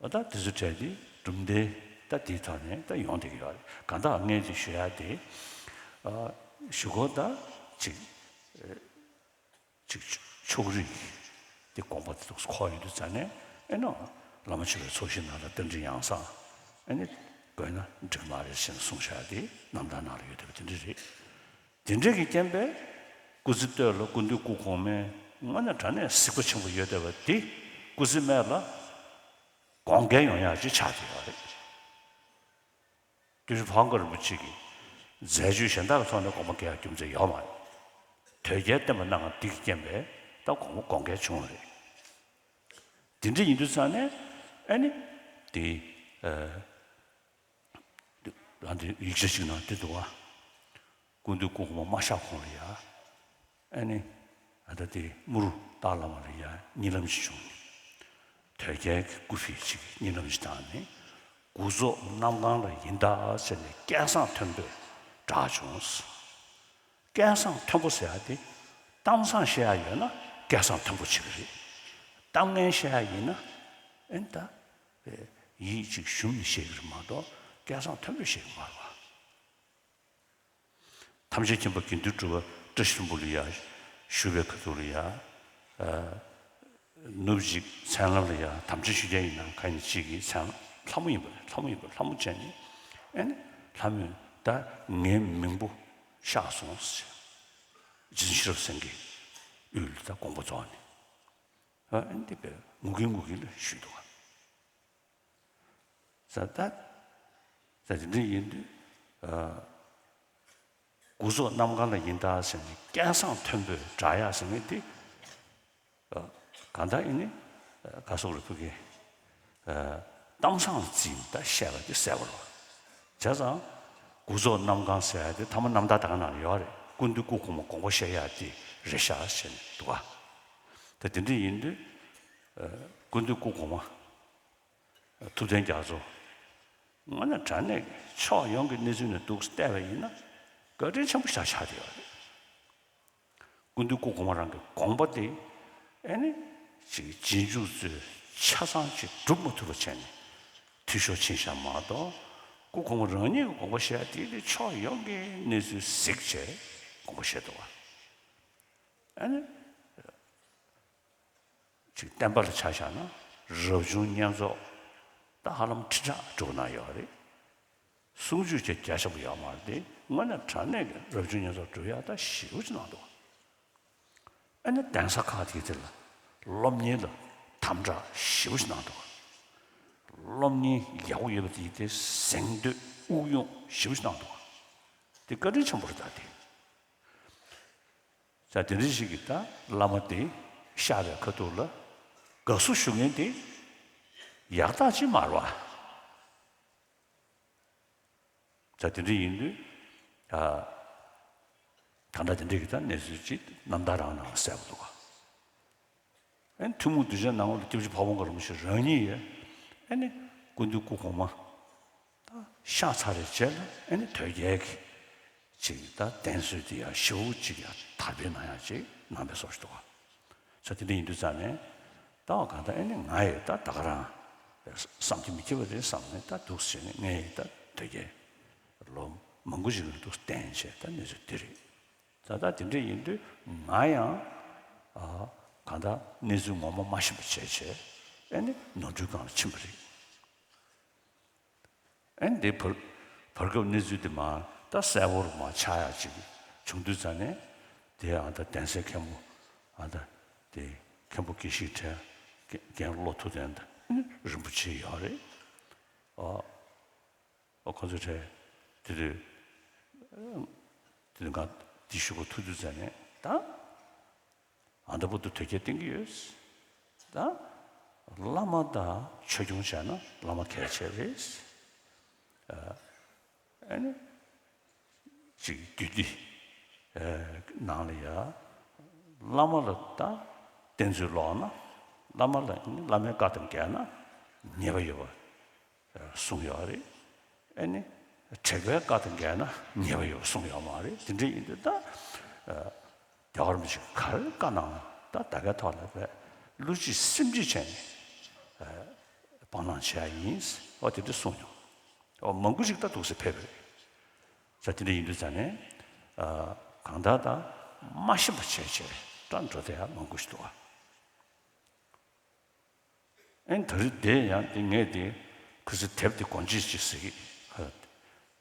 ཨ་ད་དེ་ཚོ་གྲས་དེ་གྲུབ་འབྲས་ད་དེའི་ཐོག་ནས་ད་ཡོང་བསྡད་ཀྱི་ཡོད་རེད། གང་ལྟར་ངས་དེ་ཞུ་ཡ་དེ་ཨ་ཞུ་སྒོ་ད་ཅིག་ཅིག་ཕྱོགས་རིས་དེ་དགོངས་པ་དེ་ཚོ་འཁོར་ཡོང་དུས་ཙ་ནས་ཨེ་ནོ་བླ་མ་མཆོད་པའི་ཚོགས་ཞིང་ནང་ལ་རྟེན་འབྲེལ་ཡང་གསང་ཨེ་ནི་དགོས་ན་འགྲིག་མ་རེད་ཟེར་ནས་གསུངས་བཞག་དེ་རྣམ་ཐར་ནང་ལ་ཡོད་བསྡད་པ་དེ་འདྲ་རེད། དེ་འདྲ་གི་རྐྱེན་པས་སྐུ་ཚེ་སྟོད་ལ་སྐུ་མདུན་སྐུ་གོང་མའི་དངོས་གནས་དྲང་གནས་གཟིགས་པ་ཆེན་པོ་ཡོད་བསྡད་པ་དེ་སྐུ་ཚེ་སྨད་ལ་དགོངས་འགལ་ཡོང་ཡག་ཅིག་ཆགས་བསྡད་ཡོད་རེད། སྐྱབས་རྗེ་ཕོ་བྲང་དཀར་རིན་པོ་ཆེ་གིས་མཛད་སྤྱོད་གཞན་དག་གི་ཐོག་ནས་དགོངས་པ་འགལ་ཡག་རྒྱུ་མཚན་ཡོད་མ་རེད། དོལ་རྒྱལ་བསྟེན་པ་གནང་བ་འདི་གི་རྐྱེན་པས་ད་དགོངས་པ་དགོངས་འགལ་བྱུང་བ་རེད། དེ་འདྲ་ཡིན་དུས་ཙང་ནས་ཨ་ནི་དེ་ཨ་ལ་འདི་ཡིག་ཆ་ཞིག་ནང་དེ་འདུག་བ། སྐུ་མདུན་སྐུ་གོང་མ་མ་གཤེགས་གོང་ལ་ཡ། ཨ་ནི་ཨ་ད་དེ་དམུ་རུ་སྟག་ལྷ་མ་ལ་ཡ་གཉིད་ལམ་ཞིག་བྱུང་ནས། དོལ་རྒྱལ་གྱི་སྐུ་ཕི་ཞིག་གིས་གཉིད་ལམ་ཞིག་བཏང་ནས། དགུ་རྫོགས་གནམ་གང་ལ་ཡིན་ད་ཟེར་ནས་སྐད་གསང་མཐོན་པོས་བསྒྲགས་བྱུང་། སྐད་གསང་མཐོན་པོ་ཟེར་ཡ་དེ་གཏམ་བཟང་བཤད་ཡ་ཡོད་ན་སྐད་གསང་མཐོན་པོ་བྱེད་ཀྱི་རེད། གཏམ་ངན་བཤད་ཡ་ཡིན་ན་ཨེ་ད་ཡིད་ཅིག་ཞུམ་ནས་བཤད་ཀྱི་རེད་མ་གཏོགས་སྐད་གསང་མཐོན་པོས་བཤད་ཀྱི་མ་རེད་བ། ཐམས་ཅད་མཁྱེན་པ་དགེ་འདུན་གྲུབ་པ་བཀྲ་ཤིས་ལྷུན་པོ་ལ་ཡ་བཞུགས་པའི་ཁ་ཐུག་ལ་ཡ། ཨ་ནུབ་ཅིག་མཚན་ལམ་ལ་ཡ་དམ་ཅན་ཆོས་རྒྱལ་ཡིན་ནམ་ག་ཡིན་ཅིག་གིས་མཚན་ལྷ་མོ་ཡིན་པ་རེད། ལྷ་མོ་ཡིན་པ་ལྷ་མོ་བྱས་ནས་ཨེ་ནི་ལྷ་མོས་ད་ངའི་མིང་པོ་གཤེགས་སོང་ཟེར། རྗེ་བཙུན་ཤེས་རབ་སེང་གེའི་དབུས་ལ་ད་དགོངས་པ་རྫོགས་ནས་ཨ་ཨེ་འདི་པའི་ངུ་གིན་ངུ་གིན་ལ་བཞུགས་འདུག་ག་ས་ད། ས་དེ་འདྲ་ཡིན་དུས། ཨ་དགུ་རྫོགས་གནམ་གང་ལ་ཡིན་ད་ཟེར་ནས་སྐད་གསང་མཐོན་པོས་བསྒྲགས་ཡག་ཟེར་མཁན་དེ། ཨ་གང་ལྟར་ཡིན་ནི། ཨ་ག་སོགས་རེད་ཕུ་གེ། ཨ་གཏམ་བཟང་རྩིས་ད་བཤད་པ་དེ་གསལ་པོ་རེད། བྱས་ཙང་། དགུ་རྫོགས་གནམ་གང་ཟེར་ཡག་དེ་ཐ་མ་རྣམ་ཐར་ད་ག་ནང་ལ་ཡོད་རེད། སྐུ་མདུན་སྐུ་གོང་མ་དགོངས་པ་བཞེས་ཡག་དེ་རེད་ཤག་ཟེར་ནས་འདུག་ག་ད་དེ་འདྲ་ཡིན་དུས། ཨ་སྐུ་མདུན་སྐུ་གོང་མ། ཐུབ་བསྟན་རྒྱ་མཚོ། དངོས་གནས་དྲང་གནས་ཕྱོགས་ཡོངས་ཀྱི་གནས་ཚུལ་ནས་འདུག་བལྟས་པ་ཡིན་ན་བཀའ་དྲིན་ཆེན་པོ་ཞེ་དྲག་ཆགས་བསྡད་ཡོད་རེད། སྐུ་མདུན་སྐུ་གོང་མ་རང་གི་དགོངས་པ་དེ་ཨེ་ནི་ཅིག་རྗེས་འཇུག་ཚོས་ཆ་ཚང་ཅིག་སྒྲུབ་མ་ཐུབ་པ་བྱས་ནས་འཐུས་ཤོར་ཕྱིན་ཤག་མ་གཏོགས། སྐུ་གོང་མ་རང་ཉིད་ཀྱི་དགོངས་པ་བཞེས་དེ་ལས་ཕྱོགས་ཡོངས་ཀྱི་གནས་ཚུལ་གཟིགས་བྱས་དགོངས་པ་བཞེས་འདུག་བ། ཨེ་ནི། ཅིག་བསྟན་པ་ལ་ཆ་བཞག་ན་རབ་བྱུང་བསྙེན་རྫོགས་ད་ཧ་ལམ་ཁྲི་ཕྲག་དྲུག་ན་ཡོད་རེད། གསུང་ཆོས་ཀྱི་རྒྱ་ཆེན་པོ་ཡོད་མ་རེད་དེ། དངོས་གནས་དྲང་གནས་ཀྱི་རབ་བྱུང་བསྙེན་རྫོགས་སྒྲུབ་ཡག་ད་ཞེ་པོ་ཅིག་གནང་འདུག་ཨ་ནི་གདན་ས་ཁག་དེའི་དེ་ལ་སློབ་གཉེར་ལ་དམ་དྲག་ཞེ་པོ་ཅིག་གནང་འདུག་སློབ་གཉེར་ཡག་པོ་ཡོད་པ་དེའི་དེ་གཟེངས་བསྟོད་དབུགས་དབྱུང་ཞེ་པོ་ཅིག་གནང་འདུག་དེ་བཀའ་དྲིན་ཆེན་པོ་རེད་ད་དེ། ས་དེ་འདྲ་ཞིག་གིས་ད་བླ་མ་དེ་གཤེགས་པའི་ཁ་ཐུག་ལ་དགའ་བསུ་ཞུ་མཁན་དེ་ཡག་རྟགས་ཅིག་མ་རེད་བ། ས་དེ་འདྲ་ཡིན་དུས་ཨ་གང་ལྟར་དེ་འདྲ་གི་ད་གནས་ཚུལ་ཅིག་རྣམ་ཐར་རང་ནང་ལ་གསལ་པོ་འདུག་ག་ཨེ་ཐུན་མོང་གདུལ་བྱ་ནང་ལ་སྐྱབས་རྗེ་ཕ་བོང་ཁ་རིན་པོ་ཆེ་རང་ཉིད་ཡོད། ཨེ་ནི་སྐུ་མདུན་སྐུ་གོང་མ། ད་གཤེགས་ཚར་བའི་རྗེས་ལ་ཨེ་ནི་དོལ་རྒྱལ་གྱི་ཅིག་ད་གདན་སྲོལ་དེ་ཡང་ཞེ་པོ་ཅིག་ཡང་དར་སྤེལ་གནང་ཡག་ཅིག་གནང་པའི་བཟོ་ཞིག་འདུག་ག་ས་དེ་འདྲ་ཡིན་དུས་ཙང་ནས་ད་གང་ལྟར་ཨེ་ནི་ང་ཡི་ད་ད་ག་རང་བསམ་གྱིས་མི་ཁྱབ་པ་རེད་བསམ་ནས་ད་འདུག་ཟེར་ནས་ངས་ཡི་ད་དོལ་རྒྱལ་ལོ་མང་པོ་ཞིག་ལ་འདུག་བསྟེན་བྱས་ད་གནས་ཚུལ་འདི་རེད། ད་ལྟ་དེ་འདྲ་ཡིན་དུས་ང་ཡང་ཨ་གང་ལྟར་གནས་ཚུལ་ངོ་མ་མ་ཤེས་པ་བྱས་བྱས་ཨེ་ནི་ནོར་འཁྲུལ་སྒང་ལ་ཕྱིན་པ་རེད། ཨེ་ནི་དེ་བར་བར་སྐབས་གནས་ཚུལ་དེ་མར་ད་གསལ་པོར་མར་ཆགས་ཡག་ཅིག་བྱུང་དུས་ཙང་ནས་དེ་ཨ་ད་གདན་སའི་མཁན་པོ་ཨ་ད་དེ་མཁན་པོ་དགེ་བཤེས་བྲལ་རྒན་བློ་མཐུ་ལྡན་དང་ཨེ་ནི་རིན་པོ་ཆེ་ཡོད་རེད། ཨ། ཨོ་ཁོ་ཚོ་གྲས་དེ་དུས་དེ་དུས་ང་དེ་ཞུ་གོ་ཐུག་དུས་ཙ་ནས་ད་ཨ་ད་བུ་དུ་དོལ་རྒྱལ་བསྟེན་གྱི་ཡོད། ད་བླ་མ་དང་ཆོས་སྐྱོང་བྱས་ན་བླ་མ་གལ་ཆེ་རེད། ཨ་ནི་ཅིག་རྒྱུད་སྡེ་ནང་ལ་ཡ་བླ་མ་ལ་ད་བསྟེན་ཚུལ་ལོག་ན་བླ་མ་ལ་བླ་མའི་བཀའ་དང་འགལ་ན་ཉེས་པ་ཡོད་པ་གསུངས་ཡོད་རེད། ཨ་ནི་དྲེགས་པའི་བཀའ་དང་འགལ་ན་ཉེས་པ་ཡོད་པ་གསུངས་ཡོད་མ་རེད། དེ་འདྲ་ཡིན་དུས་ད་རྒྱལ་བ་རིན་པོ་ཆེ་ག་རེ་བཀའ་གནང་ད་ད་གའི་ཐོག་ལ་བས་བློ་གཅིག་སེམས་གཅིག་བྱས་ནས་སྤང་བླང་བྱས་ཡིན། ཨོ་དེ་འདྲ་གསུངས་མྱོང་། ཨོ་མང་པོ་ཞིག་ད་འདུག་སེ་ཕེབས་རེད། ས་དེ་འདྲ་ཡིན་དུས་ཙ་ནས་གང་ལྟར་ད་མ་ཤེས་པ་བྱས་བྱས་ད་འགྲོ་དེ་ཡང་མང་པོ་ཞིག་འདུག་ཨ། ཨེ་ད་རེས་དེ་ཡང་དེ་ངས་དེ་ཁུ་སི་དེབ་དེ་གོན་ཅིག་ཅིག་ཟེར་གི།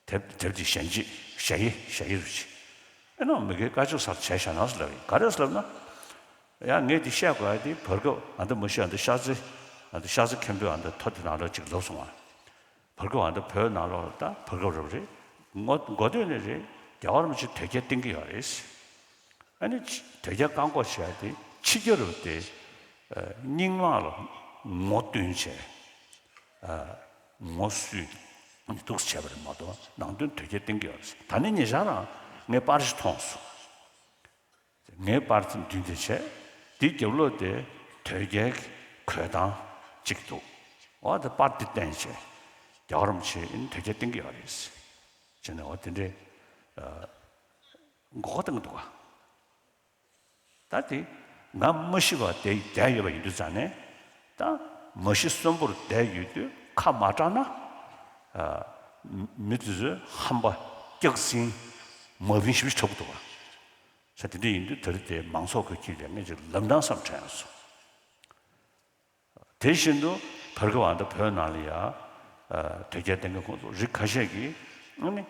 དེབ་དེབ་དེ་ཞལ་འབྱེད་ཞལ་ཡི་ཞལ་ཡི་རུ་ཆེ། ཨེ་ན་མི་དགེ་བཀའ་ཆོས་སར་བྱས་བཞག་ན་ཟེར་ལབ་ཡིན། ག་རེ་ཟེར་ལབ་ན། ཡང་ངས་དེ་བཤད་དགོས་ཡ་དེ་བར་སྐབས་ཨ་འདི་མི་ཤེས་ཨ་འདི་ཤ་ཚི་ཨ་འདི་ཤ་ཚི་མཁན་པོས་ཨ་འདི་ཐོ་དེ་ནང་ལ་ཅིག་ལབ་སོང་བ། བར་སྐབས་ཨ་འདི་བོད་ནང་ལོགས་ལ་ད་བར་སྐབས་རབ་རེད། ངོ་མགོ་སྟོད་ནས་རེད། རྒྱལ་བ་རིན་པོ་ཆེ་དོལ་རྒྱལ་བསྟེན་གྱི་ཡོད་རེད། ཨ་ནི་ཕྱི་དོལ་རྒྱལ་བཀག་འགོག་བྱས་ཏེ་ཕྱི་རྒྱལ་རབས་དེ་ཨ་རྙིང་མ་ལ་ངོ་སྟོན་བྱས། ཨ་ངོ་བསུས་ནས་འདུག་སེ་བྱས་པ་རེད་མ་གཏོགས་ནང་དོན་དོལ་རྒྱལ་བསྟེན་གྱི་ཡོད་རེད། ད་ནི་ཉེ་ཆར་རང་ངས་པར་ཞིག་མཐོང་སོང་། ངས་པར་ཙམ་མདུན་དེ་བྱས། དེའི་རྒྱབ་ལོགས་དེ་དོལ་རྒྱལ་གྱི་གོས་ཐང་གཅིག་འདུག་ཨོ་དེ་པར་དེ་བསྟན་བྱས། རྒྱལ་བ་རིན་པོ་ཆེ་ཨ་ནི་དོལ་རྒྱལ་བསྟེན་གྱི་ཡོད་རེད། བྱས་ནས་འོ་དེ་འདྲའི་ཨ་མགོ་སྐོར་བཏང་གི་འདུག་ག་ད་དེ་ང་མ་ཤི་བར་བསྡད་བསྡད་ཡོད་པ་ཡིན་དུས་ཙང་ནས་ད་མ་ཤི་གསོན་པོར་བསྡད་ཡོད་དུས་ཁ་མ་གྲགས་ན་ཨ་མི་དེ་ཚོས་ཧམ་པ་སྐྱག་རྫུན་མ་བིན་ཞིབ་ཞིབ་འཁྲབ་གི་འདུག་ག་ས་དེ་འདྲ་ཡིན་དུས་ད་རེས་དེ་མང་ཚོགས་ཁོས་ཁྱེད་ལ་ངས་ཅིག་ལབ་ན་བསམ་དྲན་སོང་། དེ་བཞིན་དུ་བར་སྐབས་ཨ་ད་བོད་ནང་ལ་ཡ་ཨ་དོལ་རྒྱལ་བསྟེན་མཁན་ཁོང་ཚོ་རིགས་ཁ་ཤས་ཀྱིས་ཨ་ནི་ཨ་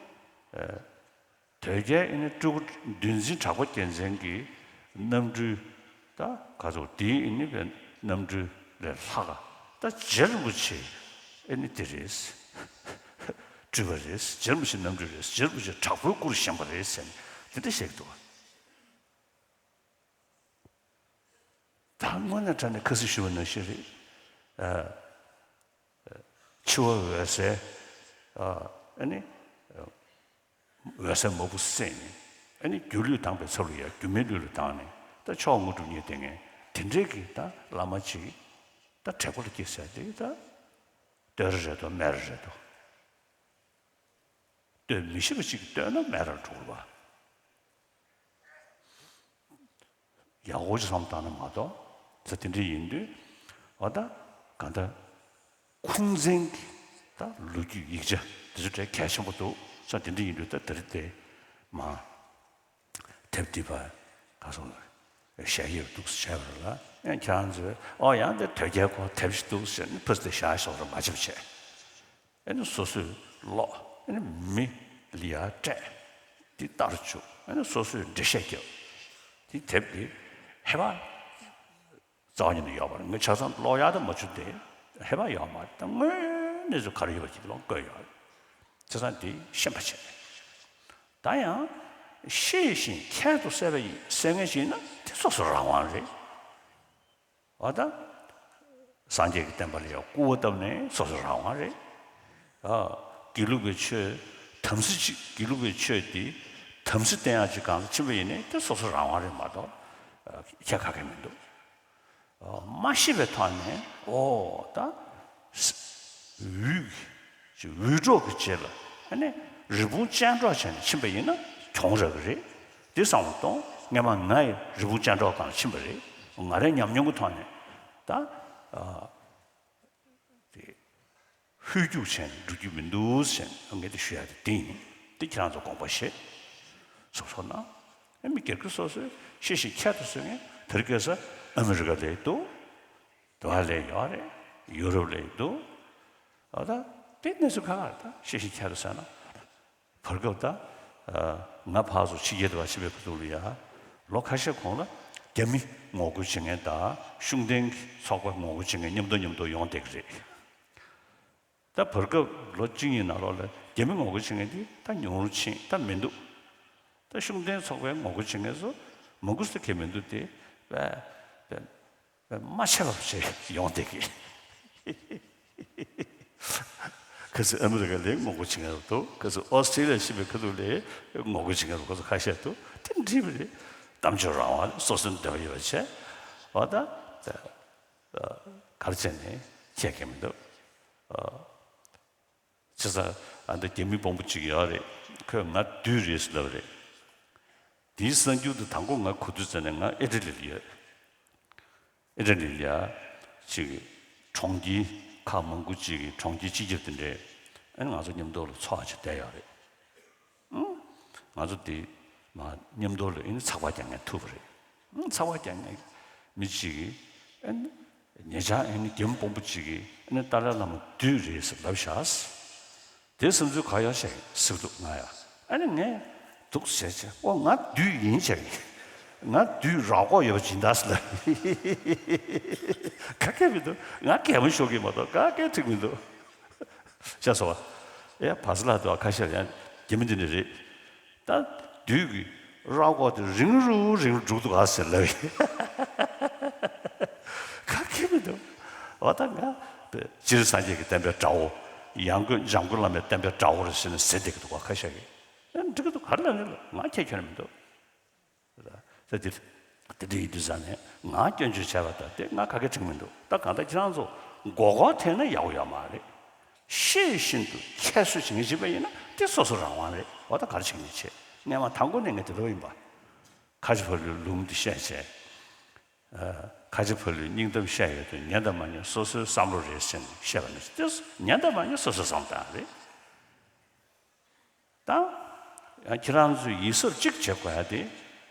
དོལ་རྒྱལ་ཨ་ནི་སྤྲུལ་སྐུ་འདུལ་འཛིན་གྲགས་པ་རྒྱལ་མཚན་གྱི་རྣམ་སྤྲུལ་ད་ག་ཚོད་དེའི་ཨ་ནི་བའི་རྣམ་སྤྲུལ་ལས་ལྷག་ག་ད་རྗེ་རིན་པོ་ཆེ་ཨ་ནི་དེ་རེད། སྤྲུལ་པ་རེད། རྗེ་རིན་པོ་ཆེ་རྣམ་སྤྲུལ་རེད། རྗེ་རིན་པོ་ཆེ་དྲག་པོའི་སྐུ་རུ་བཞེངས་པ་རེད་ཟེར་ནས་དེ་འདྲ་བཤད་ཀྱི་འདུག་ད་དངོས་གནས་དྲང་གནས་ཁ་སང་ཞུས་པ་ནང་བཞིན་རེད། ཨ་འཆི་བ་འོད་གསལ་ཨ་ཨ་ནི་འོད་གསལ་མ་བུ་སེམས་ནི་ཨ་ནི་སྒྱུ་ལུས་དྭངས་པའི་ཚབ་ལ་ཡ་སྒྱུ་མའི་ལུས་ལ་དྭངས་ནས་ད་མཆོག་དངོས་གྲུབ་བརྙེས་བསྡད་མཁན་དེ་འདྲའི་གི་ད་བླ་མ་ཅིག་ད་དྲེགས་པ་ལ་སྐྱེས་ཟེར་དེ་ད་བསྟོད་ར་རེད་དོ་སྨད་ར་རེད་དོ། བསྟོད་མི་ཤེས་པ་ཅིག་གིས་བསྟོད་ན་སྨད་ར་འགྲོ་གི་རེད་པ། ཡག་པོ་ཅིག་བསམ་བཏང་ན་མ་གཏོགས་ཚེ་དེ་འདྲ་ཡིན་དུས་ཨ་ད་ག་ད་ཁུངས་བཙན་གྱི་ད་ལོ་རྒྱུས་ཡིག་ཆ་དེ་ཚོ་གྲས་གལ་ཆེན་པོ་འདུག་ས་དེ་འདྲ་ཡིན་དུས་ད་དེ་རིང་དེ་མ་དེབ་འདི་པ་ག་སོང་ལ་ཞལ་ཡིར་འདུག་སེ་བྱས་པ་རེད་ལ་ཡང་ཁྱེད་རང་ཚོས་ཨོ་ཡང་དེ་དོལ་རྒྱལ་སྐོར་དེབ་ཞིག་འདུག་ཟེར་ནས་ཕུ་དེ་བཞག་ཤོག་ར་མ་བྱེད་པ་བྱས། ཨེ་ནི་སོ་སོས་ཀློག་ཨེ་ནི་མི་ལ་ཡ་སྤྲད། དེ་ལྟར་བཅུག་ཨེ་ནི་སོ་སོས་འགྲེལ་བཤད་རྒྱབ། དེ་དེབ་དེ་ཧེ་བག་རྩ་བ་ཉིད་ནས་ཡོད་པ་རེད། ངས་ཆ་ཚང་ཀློག་ཡག་ད་མ་བྱུང་སྟེ་ཧེ་བག་ཡོད་མ་རེད། ད་དངོས་གནས་སུ་ག་རེ་ཡོད་པ་ཅིག་ཀློག་དགོས་ཡོད་རེད། ཆ་ཚང་དེ་ཤེས་པ་བྱས། ད་ཡང་ཤེས་བཞིན་ཁྱད་དུ་གསད་པ་ཡིན་གསད་མཁན་ཞིག་ཡིན་ན་དེ་སོ་སོ་རང་དབང་རེད། འོ་ད། སངས་རྒྱས་ཀྱི་བསྟན་པ་ལ་ཡང་སྐུར་བ་བཏབ་ནས་སོ་སོ་རང་དབང་རེད། ཨ། དགེ་ལུགས་པའི་ཆོས་དམ་སྲི་ཅིག་དགེ་ལུགས་པའི་ཆོས་འདི་དམ་སྲི་བསྟེན་ཡག་ཅིག་གང་ལ་ཕྱིན་པ་ཡིན་ནའི་དེ་སོ་སོ་རང་དབང་རེད་མ་གཏོགས་ཁྱད་ག་གེ་མི་འདུག་ཨ། མ་ཤེས་པའི་ཐོག་ནས་ཨོ་ད། འུད། འུད་སྒྲོག་གི་རྗེས་ལ་ཨ་ནི་རི་བོང་ཅལ་འདྲོགས་བྱས་ནས་ཕྱིན་པ་ཡིན་ན་གྱོང་རག་གི་རེད། འདི་བསམ་བློ་གཏོང་། སྔན་མ་ང་ཡི་རི་བོང་ཅལ་འདྲོགས་སྒང་ལ་ཕྱིན་པ་རེད། ང་རའི་ཉམས་མྱོང་གི་ཐོག་ནས་ད་ཨ་དེ་ཧོལ་རྒྱུག་བྱས་ནས་འགྲོ་རྒྱུ་མི་འདུག་ཟེར་ནས་ངས་དེ་ཞུ་ཡག་དེ་འདི་ཡིན། འདི་ཁྱེད་རང་ཚོ་དགོངས་པ་བཞེས། སོ་སོ་ན་ཨ་མི་སྒེར་གྱི་སོ་སོའི་ཤེས་བཞིན་ཁྱད་དུ་གསོད་མཁན་དེ་རིང་ཁ་སང་ཨ་མི་རི་ཀ་ལ་འདུག་དུ་བ་ལ་ཡོད་རེད། ཡུ་རོབ་ལ་འདུག་ཨ་ད་དེ་གནས་ཚུལ་ཁག་ཁག་རེད། ད་ཤེས་བཞིན་ཁྱད་དུ་གསོད་ན། བར་སྐབས་ད་ང་ཕར་ཚུར་ཕྱི་རྒྱལ་དུ་བ་ཕྱིན་པའི་བར་དུ་ལ་ཡ་ལོ་ཁ་ཤས་གོང་ལ་རྒྱ་མི་ངོ་རྒོལ་བྱེད་མཁན་དང་ཤུགས་ལྡན་གྱི་ཚོགས་པ་ངོ་རྒོལ་བྱེད་མཁན་མཉམ་དུ་མཉམ་དུ་ཡོང་བསྡད་ཀྱི་རེད། ད་བར་སྐབས་ལོ་གཅིག་གཉིས་ནང་ལོགས་ལ་ རྒྱ་མི་ངོ་རྒོལ་བྱེད་མཁན་དེ་ད་ཉུང་རུ་ཕྱིན། ད་མི་འདུག་ད་ཤུགས་ལྡན་ཚོགས་པའི་ངོ་རྒོལ་བྱེད་མཁན་ཚོ་མང་པོ་ཞིག་གི་མི་འདུག་སྟེ། པས་པས་པས་མ་ཆད་པ་བྱས་ཡོང་བསྡད་ཀྱི། ཁ་སང་ཨ་མི་རི་ཀ་ལ་ངོ་རྒོལ་བྱེད་མཁན་འདུག་ཁ་སང་ཨོ་སི་ཀྲི་ལི་ཡ་ཕྱིན་པའི་ཁ་ཐུག་ལ་ངོ་རྒོལ་བྱེད་མཁན་འདུག་ཁོ་ཚོ་ཁ་ཤས་འདུག་དེ་འགྲིག་པ་རེད། གཏམ་བརྗོད་རང་དབང་རེད། སོ་སོའི་འདོད་པ་ཡོད་པ་བྱས། འོ་ད་ག་རེ་བྱས་ནས་བྱེད་མཁན་མི་འདུག་བྱས་ཙང་ཨ་འདི་རྒྱ་མི་དཔོན་པོ་གཅིག་ཡོད་རེད། ཁོས་ང་བདུད་རེད་ཟེར་ལབ་རེད། དེའི་གསར་འགྱུར་དེ་དང་པོ་ང་གོ་དུས་ཙམ་ནས་ང་ཨི་ཊ་ལི་ལ་ཡོད། ཨི་ཊ་ལི་ལ་ཡ་ཅིག་གྲོང་ཁྱེར་ཁག་མང་པོ་ཅིག་གི་གྲོང་ཁྱེར་སྤྱི་ཁྱབ་དེ་འདྲས་ཨ་ནི་ང་ཚོ་མཉམ་དུ་ལ་ཚོགས་བྱས་བསྡད་ཡོད་རེད། ཨང་། ང་ཚོ་དེ་མ་མཉམ་དུ་ལ་ཨ་ནི་ཚགས་པར་རྒྱག་མཁན་ཐུག་པ་རེད། ཨང་། ཚགས་པར་རྒྱག་མཁན་མི་གཅིག་གིས་ཨ་ནི་ཉེ་ཆར་ཨ་ནི་རྒྱ་མི་དཔོན་པོ་གཅིག་གིས་ཨ་ནི་ཏཱ་ལའི་བླ་མ་བདུད་རེད་ཟེར་ལབ་བཞག་དེ་བསམ་ཚུལ་ག་ཡོད་ཤག་ཟེར་འདུག་ང་ཡ། ཨ་ནི་ངས་འདུག་ཟེར་བྱས། ཨོ་ང་བདུད་ཡིན་ཟེར། ང་བདུད་ར་སྐོར་ཡོད་པ་ཇི་འདྲ་ཟེར་ལབ། ག་གེ་མི་འདུག་ང་གད་མོ་ཤོར་གྱི་མ་གཏོགས་ག་གེ་འགྲིག་མི་འདུག་ཤ་ཚ་བ། ཨེ་བ་ཟི་ལ་དུ་ཁ་ཤས་ཡང་རྒྱ་མི་འདི་འདྲ་རེད། ད་བདུད་ཀྱི་ར་སྐོར་དེ་རིང་རུ་རིང་རུ་འགྲོ་གི་འདུག་ག་ཟེར་ལབ། ག་གེ་མི་འདུག་འོ་ད་ང་སྤྱིར་སངས་རྒྱས་ཀྱི་བསྟན་པའི་དགྲ་བོ། ཡང་སྒོས་འཇམ་མགོན་བླ་མའི་བསྟན་པའི་དགྲ་བོ་རེད་ཟེར་ནས་ཟེར་བསྡད་ཀྱི་འདུག་ག་ཁ་ཤས་ཀྱིས། ཨེ་འགྲིག་གི་འདུག་ག་རེ་ལབ་ནས་ལབ། ང་ཁྱད་ཁྱོན་ནས་མི་འདུག་ད་དེ་དེ་འདྲ་ཡིན་དུས་ཙང་ནས་ང་སྐྱོན་བརྗོད་བྱས་པ་དང་དེ་ང་ག་གེ་འགྲིག་མི་འདུག་ད་གང་ལྟར་ཁྱེད་རང་ཚོ་མགོ་སྐོར་ཐེབས་ན་ཡག་པོ་ཡོད་མ་རེད། ཤེས་བཞིན་དུ་ཁྱད་གསོད་བྱེད་མཁན་ཞིག་པ་ཡིན་ན་དེ་སོ་སོ་རང་དབང་རེད། འོ་ད་ག་རེ་བྱེད་མཁན་བྱེད། སྔན་མ་དང་པོ་ནས་ངས་དེ་ལོས་ཡིན་པ། ཁ་ཆེ་ཕ་ལུའི་ལུང་འདི་བཤད་བྱས། ཨ། ཁ་ཆེ་ཕ་ལུའི་སྙིང་གཏམ་བཤད་ཡོད་དུས་ཉན་དང་མ་ཉན་སོ་སོའི་བསམ་བློ་རེད་ཟེར་ནས་བཤད་པ་ནི་དེ་ཉན་དང་མ་ཉན་སོ་སོའི་བསམ་བློ་རེད། ད་ཡང་ཁྱེད་རང་ཚོས་ཡིད་གཟབ་གཅིག་བྱེད་དགོས་ཡ་དེ།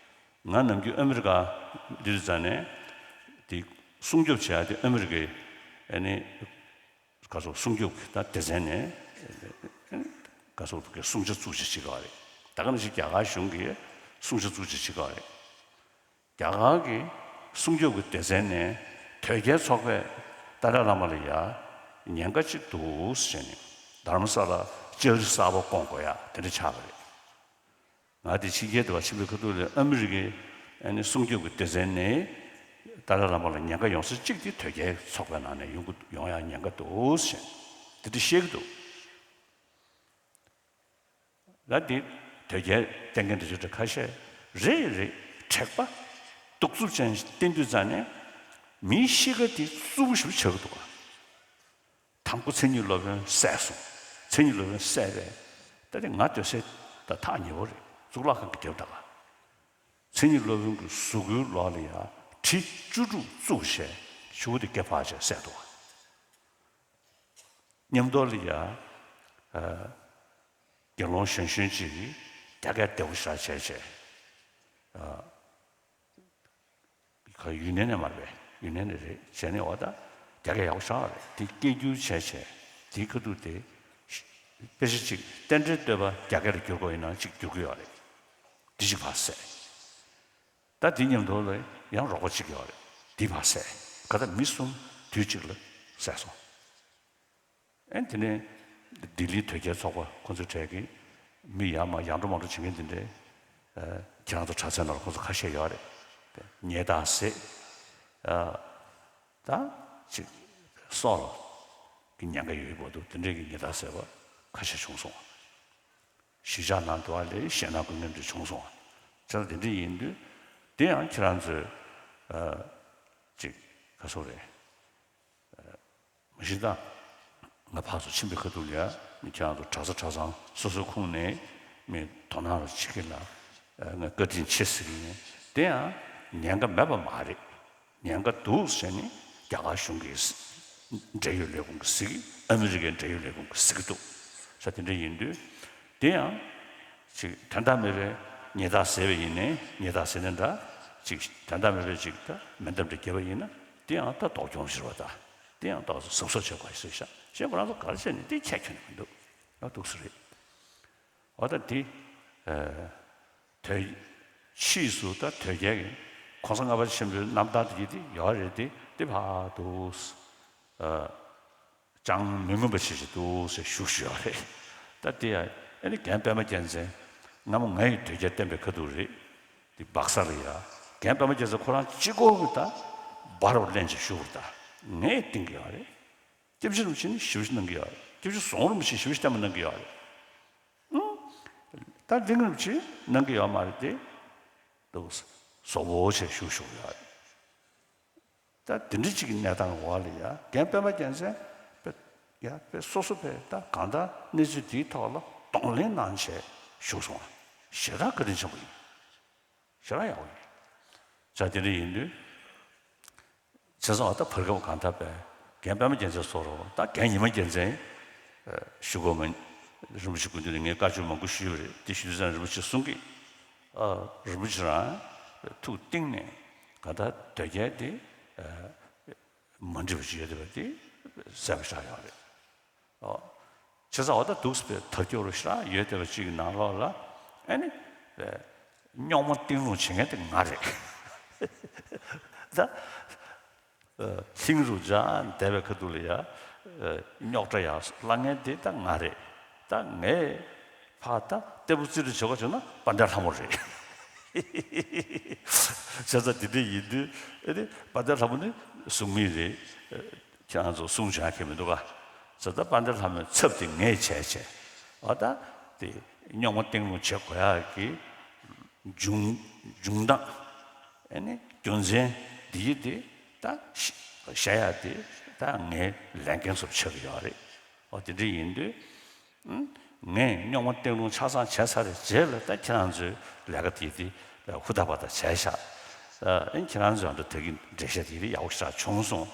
ང་ནམ་རྒྱུན་ཨ་མི་རི་ཀ་འདིར་འཛེགས་ནས་དེ་སྲུང་སྐྱོབ་བྱེད་ཡ་དེ་ཨ་མི་རི་ཀའི་ཨ་ནི་ག་ཚོད་སྲུང་སྐྱོབ་ཀྱི་ད་སྡེ་ཚན་ནས་ག་ཚོད་ཀྱི་སྲུང་བྱ་བཙུགས་བྱེད་བྱེད་ཀྱི་ཡོད་རེད། ད་ག་ནང་བཞིན་རྒྱ་གར་གཞུང་གིས་སྲུང་བྱ་བཙུགས་བྱེད་བྱེད་ཀྱི་ཡོད་རེད། རྒྱ་གར་གྱི་སྲུང་སྐྱོབ་ཀྱི་སྡེ་ཚན་ནས་དོལ་རྒྱལ་ཚོགས་པས་ཏཱ་ལའི་བླ་མ་ལ་ཡ་ཉེན་ཁ་ཅིག་འདུག་ཟེར་ནས་དྷ་རམ་ས་ལ་ལྕགས་རི་གསར་པ་བསྐོང་དགོས་ཡ་དེ་འདྲ་ཆགས་པ་རེད། ང་དེ་ཕྱི་རྒྱལ་དུ་བ་ཕྱིན་པའི་ཁ་ཐུག་ལ་ཨ་མི་རི་ཀའི་ཨ་ནི་སྲུང་སྐྱོབ་ཀྱི་སྡེ་ཚན་ནས་ཏཱ་ལའི་བླ་མ་ལ་ཉེན་ཁ་ཡོང་ས་གཅིག་དེ་དོལ་རྒྱལ་ཚོགས་པའི་ནང་ནས་ཡོང་གི་ཡོང་ཡ་ཉེན་ཁ་འདུག་ཟེར་དེ་འདྲ་བཤད་ཀྱི་འདུག་ལ་དེ་དོལ་རྒྱལ་བསྟེན་མཁན་དེ་ཚོ་ཁ་ཤས་རེད་རེད། དྲེགས་པ་གདུག་རྩུབ་ཅན་ཞིག་བསྟེན་དུས་ཙང་ནས་མིའི་གཤིས་ཀ་དེ་རྩུབ་པོ་ཞིག་ཆགས་ཀྱི་འདུག་ག་དང་པོ་མཚན་ཉིད་སློབ་དཔོན་བསད་སོང་། མཚན་ཉིད་སློབ་དཔོན་བསད་པས་ད་དེ་ང་སྡོད་སའི་ད་ཐག་ཉེ་བོ་རེད། གཙུག་ལག་ཁང་གི་རྒྱབ་ད་ག་མཚན་ཉིད་སློབ་དཔོན་གྱི་གཟུགས་པོའི་ལོགས་ལ་ཡ་གྲི་བཅུ་དྲུག་བཙུགས་བྱས་ཕྱུ་པ་དེ་སྐེ་འཕར་བྱས་བསད་འདུག་ག་མཉམ་དུ་ལ་ཡ། ཨ། དགེ་སློང་གཞོན་གཞོན་ཅིག་རྒྱ་སྐད་བདེ་པོ་ཞེ་དྲག་བྱས་བྱས། ཨ། ག་ཡུན་ནན་ནས་མ་རེད་པས། ཡུན་ནན་ནས་རེད། བྱས་ནས་འོ་ད་རྒྱ་སྐད་ཡག་པོ་ཞེ་དྲག་རེད། དེ་སྐད་སྒྱུར་བྱས་བྱས་དེའི་ཁ་ཐུག་དེ་དཔེ་ཆ་གཅིག་རྟེན་འབྲེལ་བསྟོད་པ་རྒྱ་སྐད་ལ་བསྒྱུར་དགོས་ཡིན་ན་གཅིག་བསྒྱུར་གྱི་ཡོད་རེད། དེ་གཅིག་ཕར་བསད། ད་དེ་མཉམ་དུ་ལ་ཡང་རོགས་པ་གཅིག་ཡོད་རེད། དེ་ཕར་བསད། ག་ད་མི་གསུམ་དུས་གཅིག་ལ་བསད་སོང་། ཨེ་དེ་ནས་ལྡི་ལིའི་དོལ་རྒྱལ་ཚོགས་པ་ཁོ་ཚོའི་གྲས་ཀྱི་མི་ཡར་མར་ཡར་འགྲོ་མར་འགྲོ་བྱེད་མཁན་དེ་འདྲས། ཨ། ཁྱེད་རང་ཚོ་དྲ་ཚོའི་ནང་ལ་ཁོ་ཚོ་ཁ་ཤས་ཡོད་རེད། ཉེས་རྡུང་བཟས། ཨ། ད་ཅིག་སྲོག་ལ་གི་ཉེན་ཁ་ཡོད་པ་འདུག་དེ་འདྲས་ཀྱི་ཉེས་རྡུང་བཟས་པ་ཁ་ཤས་བྱུང་སོང་། གཞིས་ཆགས་ནང་དུ་བ་ལས་གཞན་ནང་ཁུལ་ངན་འདྲ་བྱུང་སོང་བ། ཅག་དེ་འདྲ་ཡིན་དུས་དེ་ཡང་ཁྱེད་རང་ཚོས་ཨ་ཅིག་ག་སོ་རེད། མ་གཞི་ད་ང་ཕར་ཚུར་ཕྱིན་པའི་ཁ་ཐུག་ལ་ཡ་མི་ཁྱེད་རང་ཚོ་གྲྭ་ས་གྲྭ་ཚང་སོ་སོའི་ཁོངས་ནས་མི་དོ་སྣང་རུ་བྱེད་ཀྱི་ལ་ང་བཀའ་དྲིན་ཆེ་ཟེར་གྱི་ཡིན། དེ་ཡང་ཉེན་ཁ་མེད་པ་མ་རེད། ཉེན་ཁ་འདུག་ཟེར་ནས་རྒྱ་གར་གཞུང་གི་འབྲེལ་ཡོད་ལས་ཁུངས་ཀྱིས་ཟེར་གི། ཨ་མི་རི་ཀའི་འབྲེལ་ཡོད་ལས་ཁུངས་ཀྱིས་ཟེར་གི་འདུག་ས་དེ་འདྲ་ཡིན་དུས་དེ་ཡང་ཅིག་དོན་དག་མེད་པའི་ཉེས་རྡུང་བཟས་པ་ཡིན་ནའི་ཉེས་རྡུང་བཟས་ནའི་འདྲ། ཅིག་དོན་དག་མེད་པའི་ཅིག་ད་མེ་མདའ་འདྲ་བརྒྱབ་པ་ཡིན་ན་དེ་ཡང་ད་ལྡོག་གྱོང་ཞིག་རེད་པ། ད་དེ་ཡང་ཏོག་ཙམ་གཟབ་གཟབ་བྱེད་དགོས་ཞེས་བཤད་བཤད་ཁོ་རང་ཚོ་ག་རེ་བྱས་ནས་དེ་ཁྱད་ཁྱོན་ནས་མི་འདུག་ཡང་འདུག་ས་རེད། འོ་ད་དེ། ཨ། དོལ། ཕྱིས་སུ་ད་དོལ་རྒྱལ་གྱི་གོང་ས་ལྔ་པ་ཆེན་པོའི་རྣམ་ཐར་དེ་དེ་ཡོད་རེད་དེ་དེ་ཕར་འདུག་ཨ། ཅང་མི་མངོན་པ་ཞིག་ཞིག་འདུག་ཟེར་ཞུ་ཞུ་ཡོད་རེད། ད་དེ་ཡང་ཨ་ནི་རྒན་པད་མ་རྒྱལ་མཚན་སྔ་མོ་ང་ཡི་དོལ་རྒྱལ་བསྟན་པའི་ཁ་ཐུག་རེད། དེ་སྦག་ས་ལ་ཡ་རྒན་པད་མ་རྒྱལ་མཚན་ཁོ་རང་གཅིག་པོ་གི་ད་འབར་བར་ལེན་ཅིག་བཞུགས་པར་ད་ངས་བསྟེན་གི་ཡོད་རེད། སྐྱབས་རྗེ་རིན་པོ་ཆེ་ནི་ཞེ་པོ་ཅིག་གནང་གི་ཡོད་རེད། སྐྱབས་རྗེ་ཟུང་རིན་པོ་ཆེ་ཞེ་པོ་ཅིག་བསྟན་པ་གནང་གི་ཡོད་རེད། ཨང་། ད་གླིང་རིན་པོ་ཆེ་གནང་གི་ཡོད་མ་རེད་དེ། འདུག་བཟོ་བོ་བྱས་བཞུགས་བཞུགས་ཡོད་རེད། ད་དེ་འདྲ་ཅིག་གི་གནས་སྟངས་འོག་ལ་ཡ་རྒན་པད་མ་རྒྱལ་མཚན་དཔེ་ཡ་དཔེ་སོ་སོ་དཔེ་ད་གང་ལྟར་གནས་ཚུལ་འདིའི་ཐོག་ལ་གདོང་ལེན་གནང་བྱས་བཞུགས་སོང་བ། ཞེ་དྲག་བཀའ་དྲིན་ཆེན་པོ་ཡིན། ཞེ་དྲག་ཡག་པོ་ཡིན། ཙང་དེ་འདྲ་ཡིན་དུས། བྱས་ཙང་ད་བར་སྐབས་གང་ལྟར་དཔེ་རྒན་པད་མ་རྒྱལ་མཚན་སོགས་རོ། ད་རྒན་ཉི་མ་རྒྱལ་མཚན་ཞུ་དགོས་མིན། རིན་པོ་ཆེ་སྐུ་མདུན་ནས་ངས་བཀའ་ཆོས་མང་པོ་ཞུས་པ་རེད། དེ་ཞུས་ཙང་རིན་པོ་ཆེས་གསུང་གི། ཨ། རིན་པོ་ཆེ་རང་ཐུགས་གཏིང་ནས་ག་ད་དོལ་རྒྱལ་དེ་མ་འགྲིག་པ་ཞིག་ཡོད་བསྡད་པ་དེ་གསལ་པོ་ཆགས་ཡོད་རེད། ཨོ། བྱས་ཙང་འོ་ད་འདུག་སེ་དར་ཁྱབ་རུ་ཞེ་དྲག་ཡོད་བསྡད་པ་ཅིག་གི་ནང་ལོགས་ལ་ཨ་ནི་རྙོག་མ་བཏང་རུང་བྱེད་མཁན་དེ་ང་རེད། ད། ལྷིང་རུ་འཇགས་བསྡད་པའི་ཁ་ཐུག་ལ་ཡ། རྙོག་དྲ་ཡ་སློང་མཁན་དེ་ད་ང་རེད། ད་ངས་ཕར་ད་ལྟད་མོ་རྩིས་སྤྲོད་བྱེད་དགོས་བྱུང་ན་དཔལ་ལྡན་ལྷ་མོ་རེད། བྱས་ཙང་དེ་འདྲ་ཡིན་དུས་ཨེ་ནི་དཔལ་ལྡན་ལྷ་མོ་ནི་གསུང་མི་རེད། ཁྱེད་རང་ཚོ་གསུང་བྱ་མཁན་མི་འདུག་ག་བྱས་ཙང་དཔལ་ལྡན་ལྷ་མོའི་ཚབ་དེ་ངས་བྱས་བྱས། འོ་ད་དེ་རྙོག་མ་བཏང་རུང་བྱེད་དགོས་ཡག་གི་འབྱུང་འབྱུང་སྟངས། ཨེ་ནི་རྒྱུ་མཚན་འདི་ཡི་དེ་ད་ཤ་ཤ་ཡག་དེ་ད་ངའི་ལས་འགན་སོགས་ཆགས་ཀྱི་ཡོད་རེད། འོ་དེ་འདྲ་ཡིན་དུས། ཨུམ། ངས་རྙོག་མ་བཏང་རུང་ཆ་ཚང་བྱས་ཚར་བའི་རྗེས་ལ་ད་ཁྱེད་རང་ཚོའི་ལས་ཀ་དེ་དེ་ཧུར་ཐག་པ་ཐག་བྱས་ཤག་ཨ་ནི་ཁྱེད་རང་ཚོའི་ད་གི་འགྲེལ་བཤད་དེ་ཡག་པོ་ཞེ་དྲག་བྱུང་སོང་།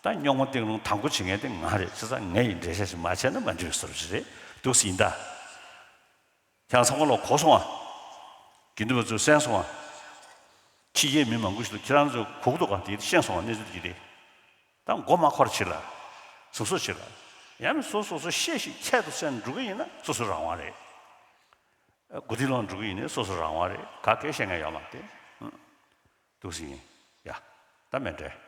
ད་རྙོག་མ་བཏང་རུང་དང་པོ་བྱེད་མཁན་དེ་ང་རེད། བྱས་ཙང་ངས་ཡི་འགྲེལ་བཤད་ཞིག་མ་བྱས་ན་མ་འགྲིག་པའི་བཟོ་འདྲ་ཞིག་རེད། འདུག་སེ་ཡིན་ད། ཁྱེད་རང་ཚང་མ་ལོག་གོ་སོང་ཨ། དགེ་འདུན་པ་ཚོས་གསན་སོང་ཨ། ཕྱི་རྒྱལ་མི་མང་པོ་ཞིག་ལ་ཁྱེད་རང་ཚོས་གོ་གི་འདུག་ག་དེ་ཤེས་སོང་ཨ། གནས་ཚུལ་དེ་རེད། ད་མགོ་མ་འཁོར་བྱེད་ལ། གཟབ་གཟབ་བྱེད་ལ། ཡང་ན་སོ་སོ་སོ་ཤེས་ཤིག་ཁྱད་དུ་བསད་འགྲོ་གི་ཡིན་ན་སོ་སོའི་རང་དབང་རེད། མགོ་རྟིང་སློག་འགྲོ་གི་ཡིན་ན་སོ་སོའི་རང་དབང་རེད། ག་གེ་བཤད་མཁན་ཡོད་མ་རེད། ཨུ། འདུག་སེ་ཡིན། ཡ། ད་མེད་འདྲ།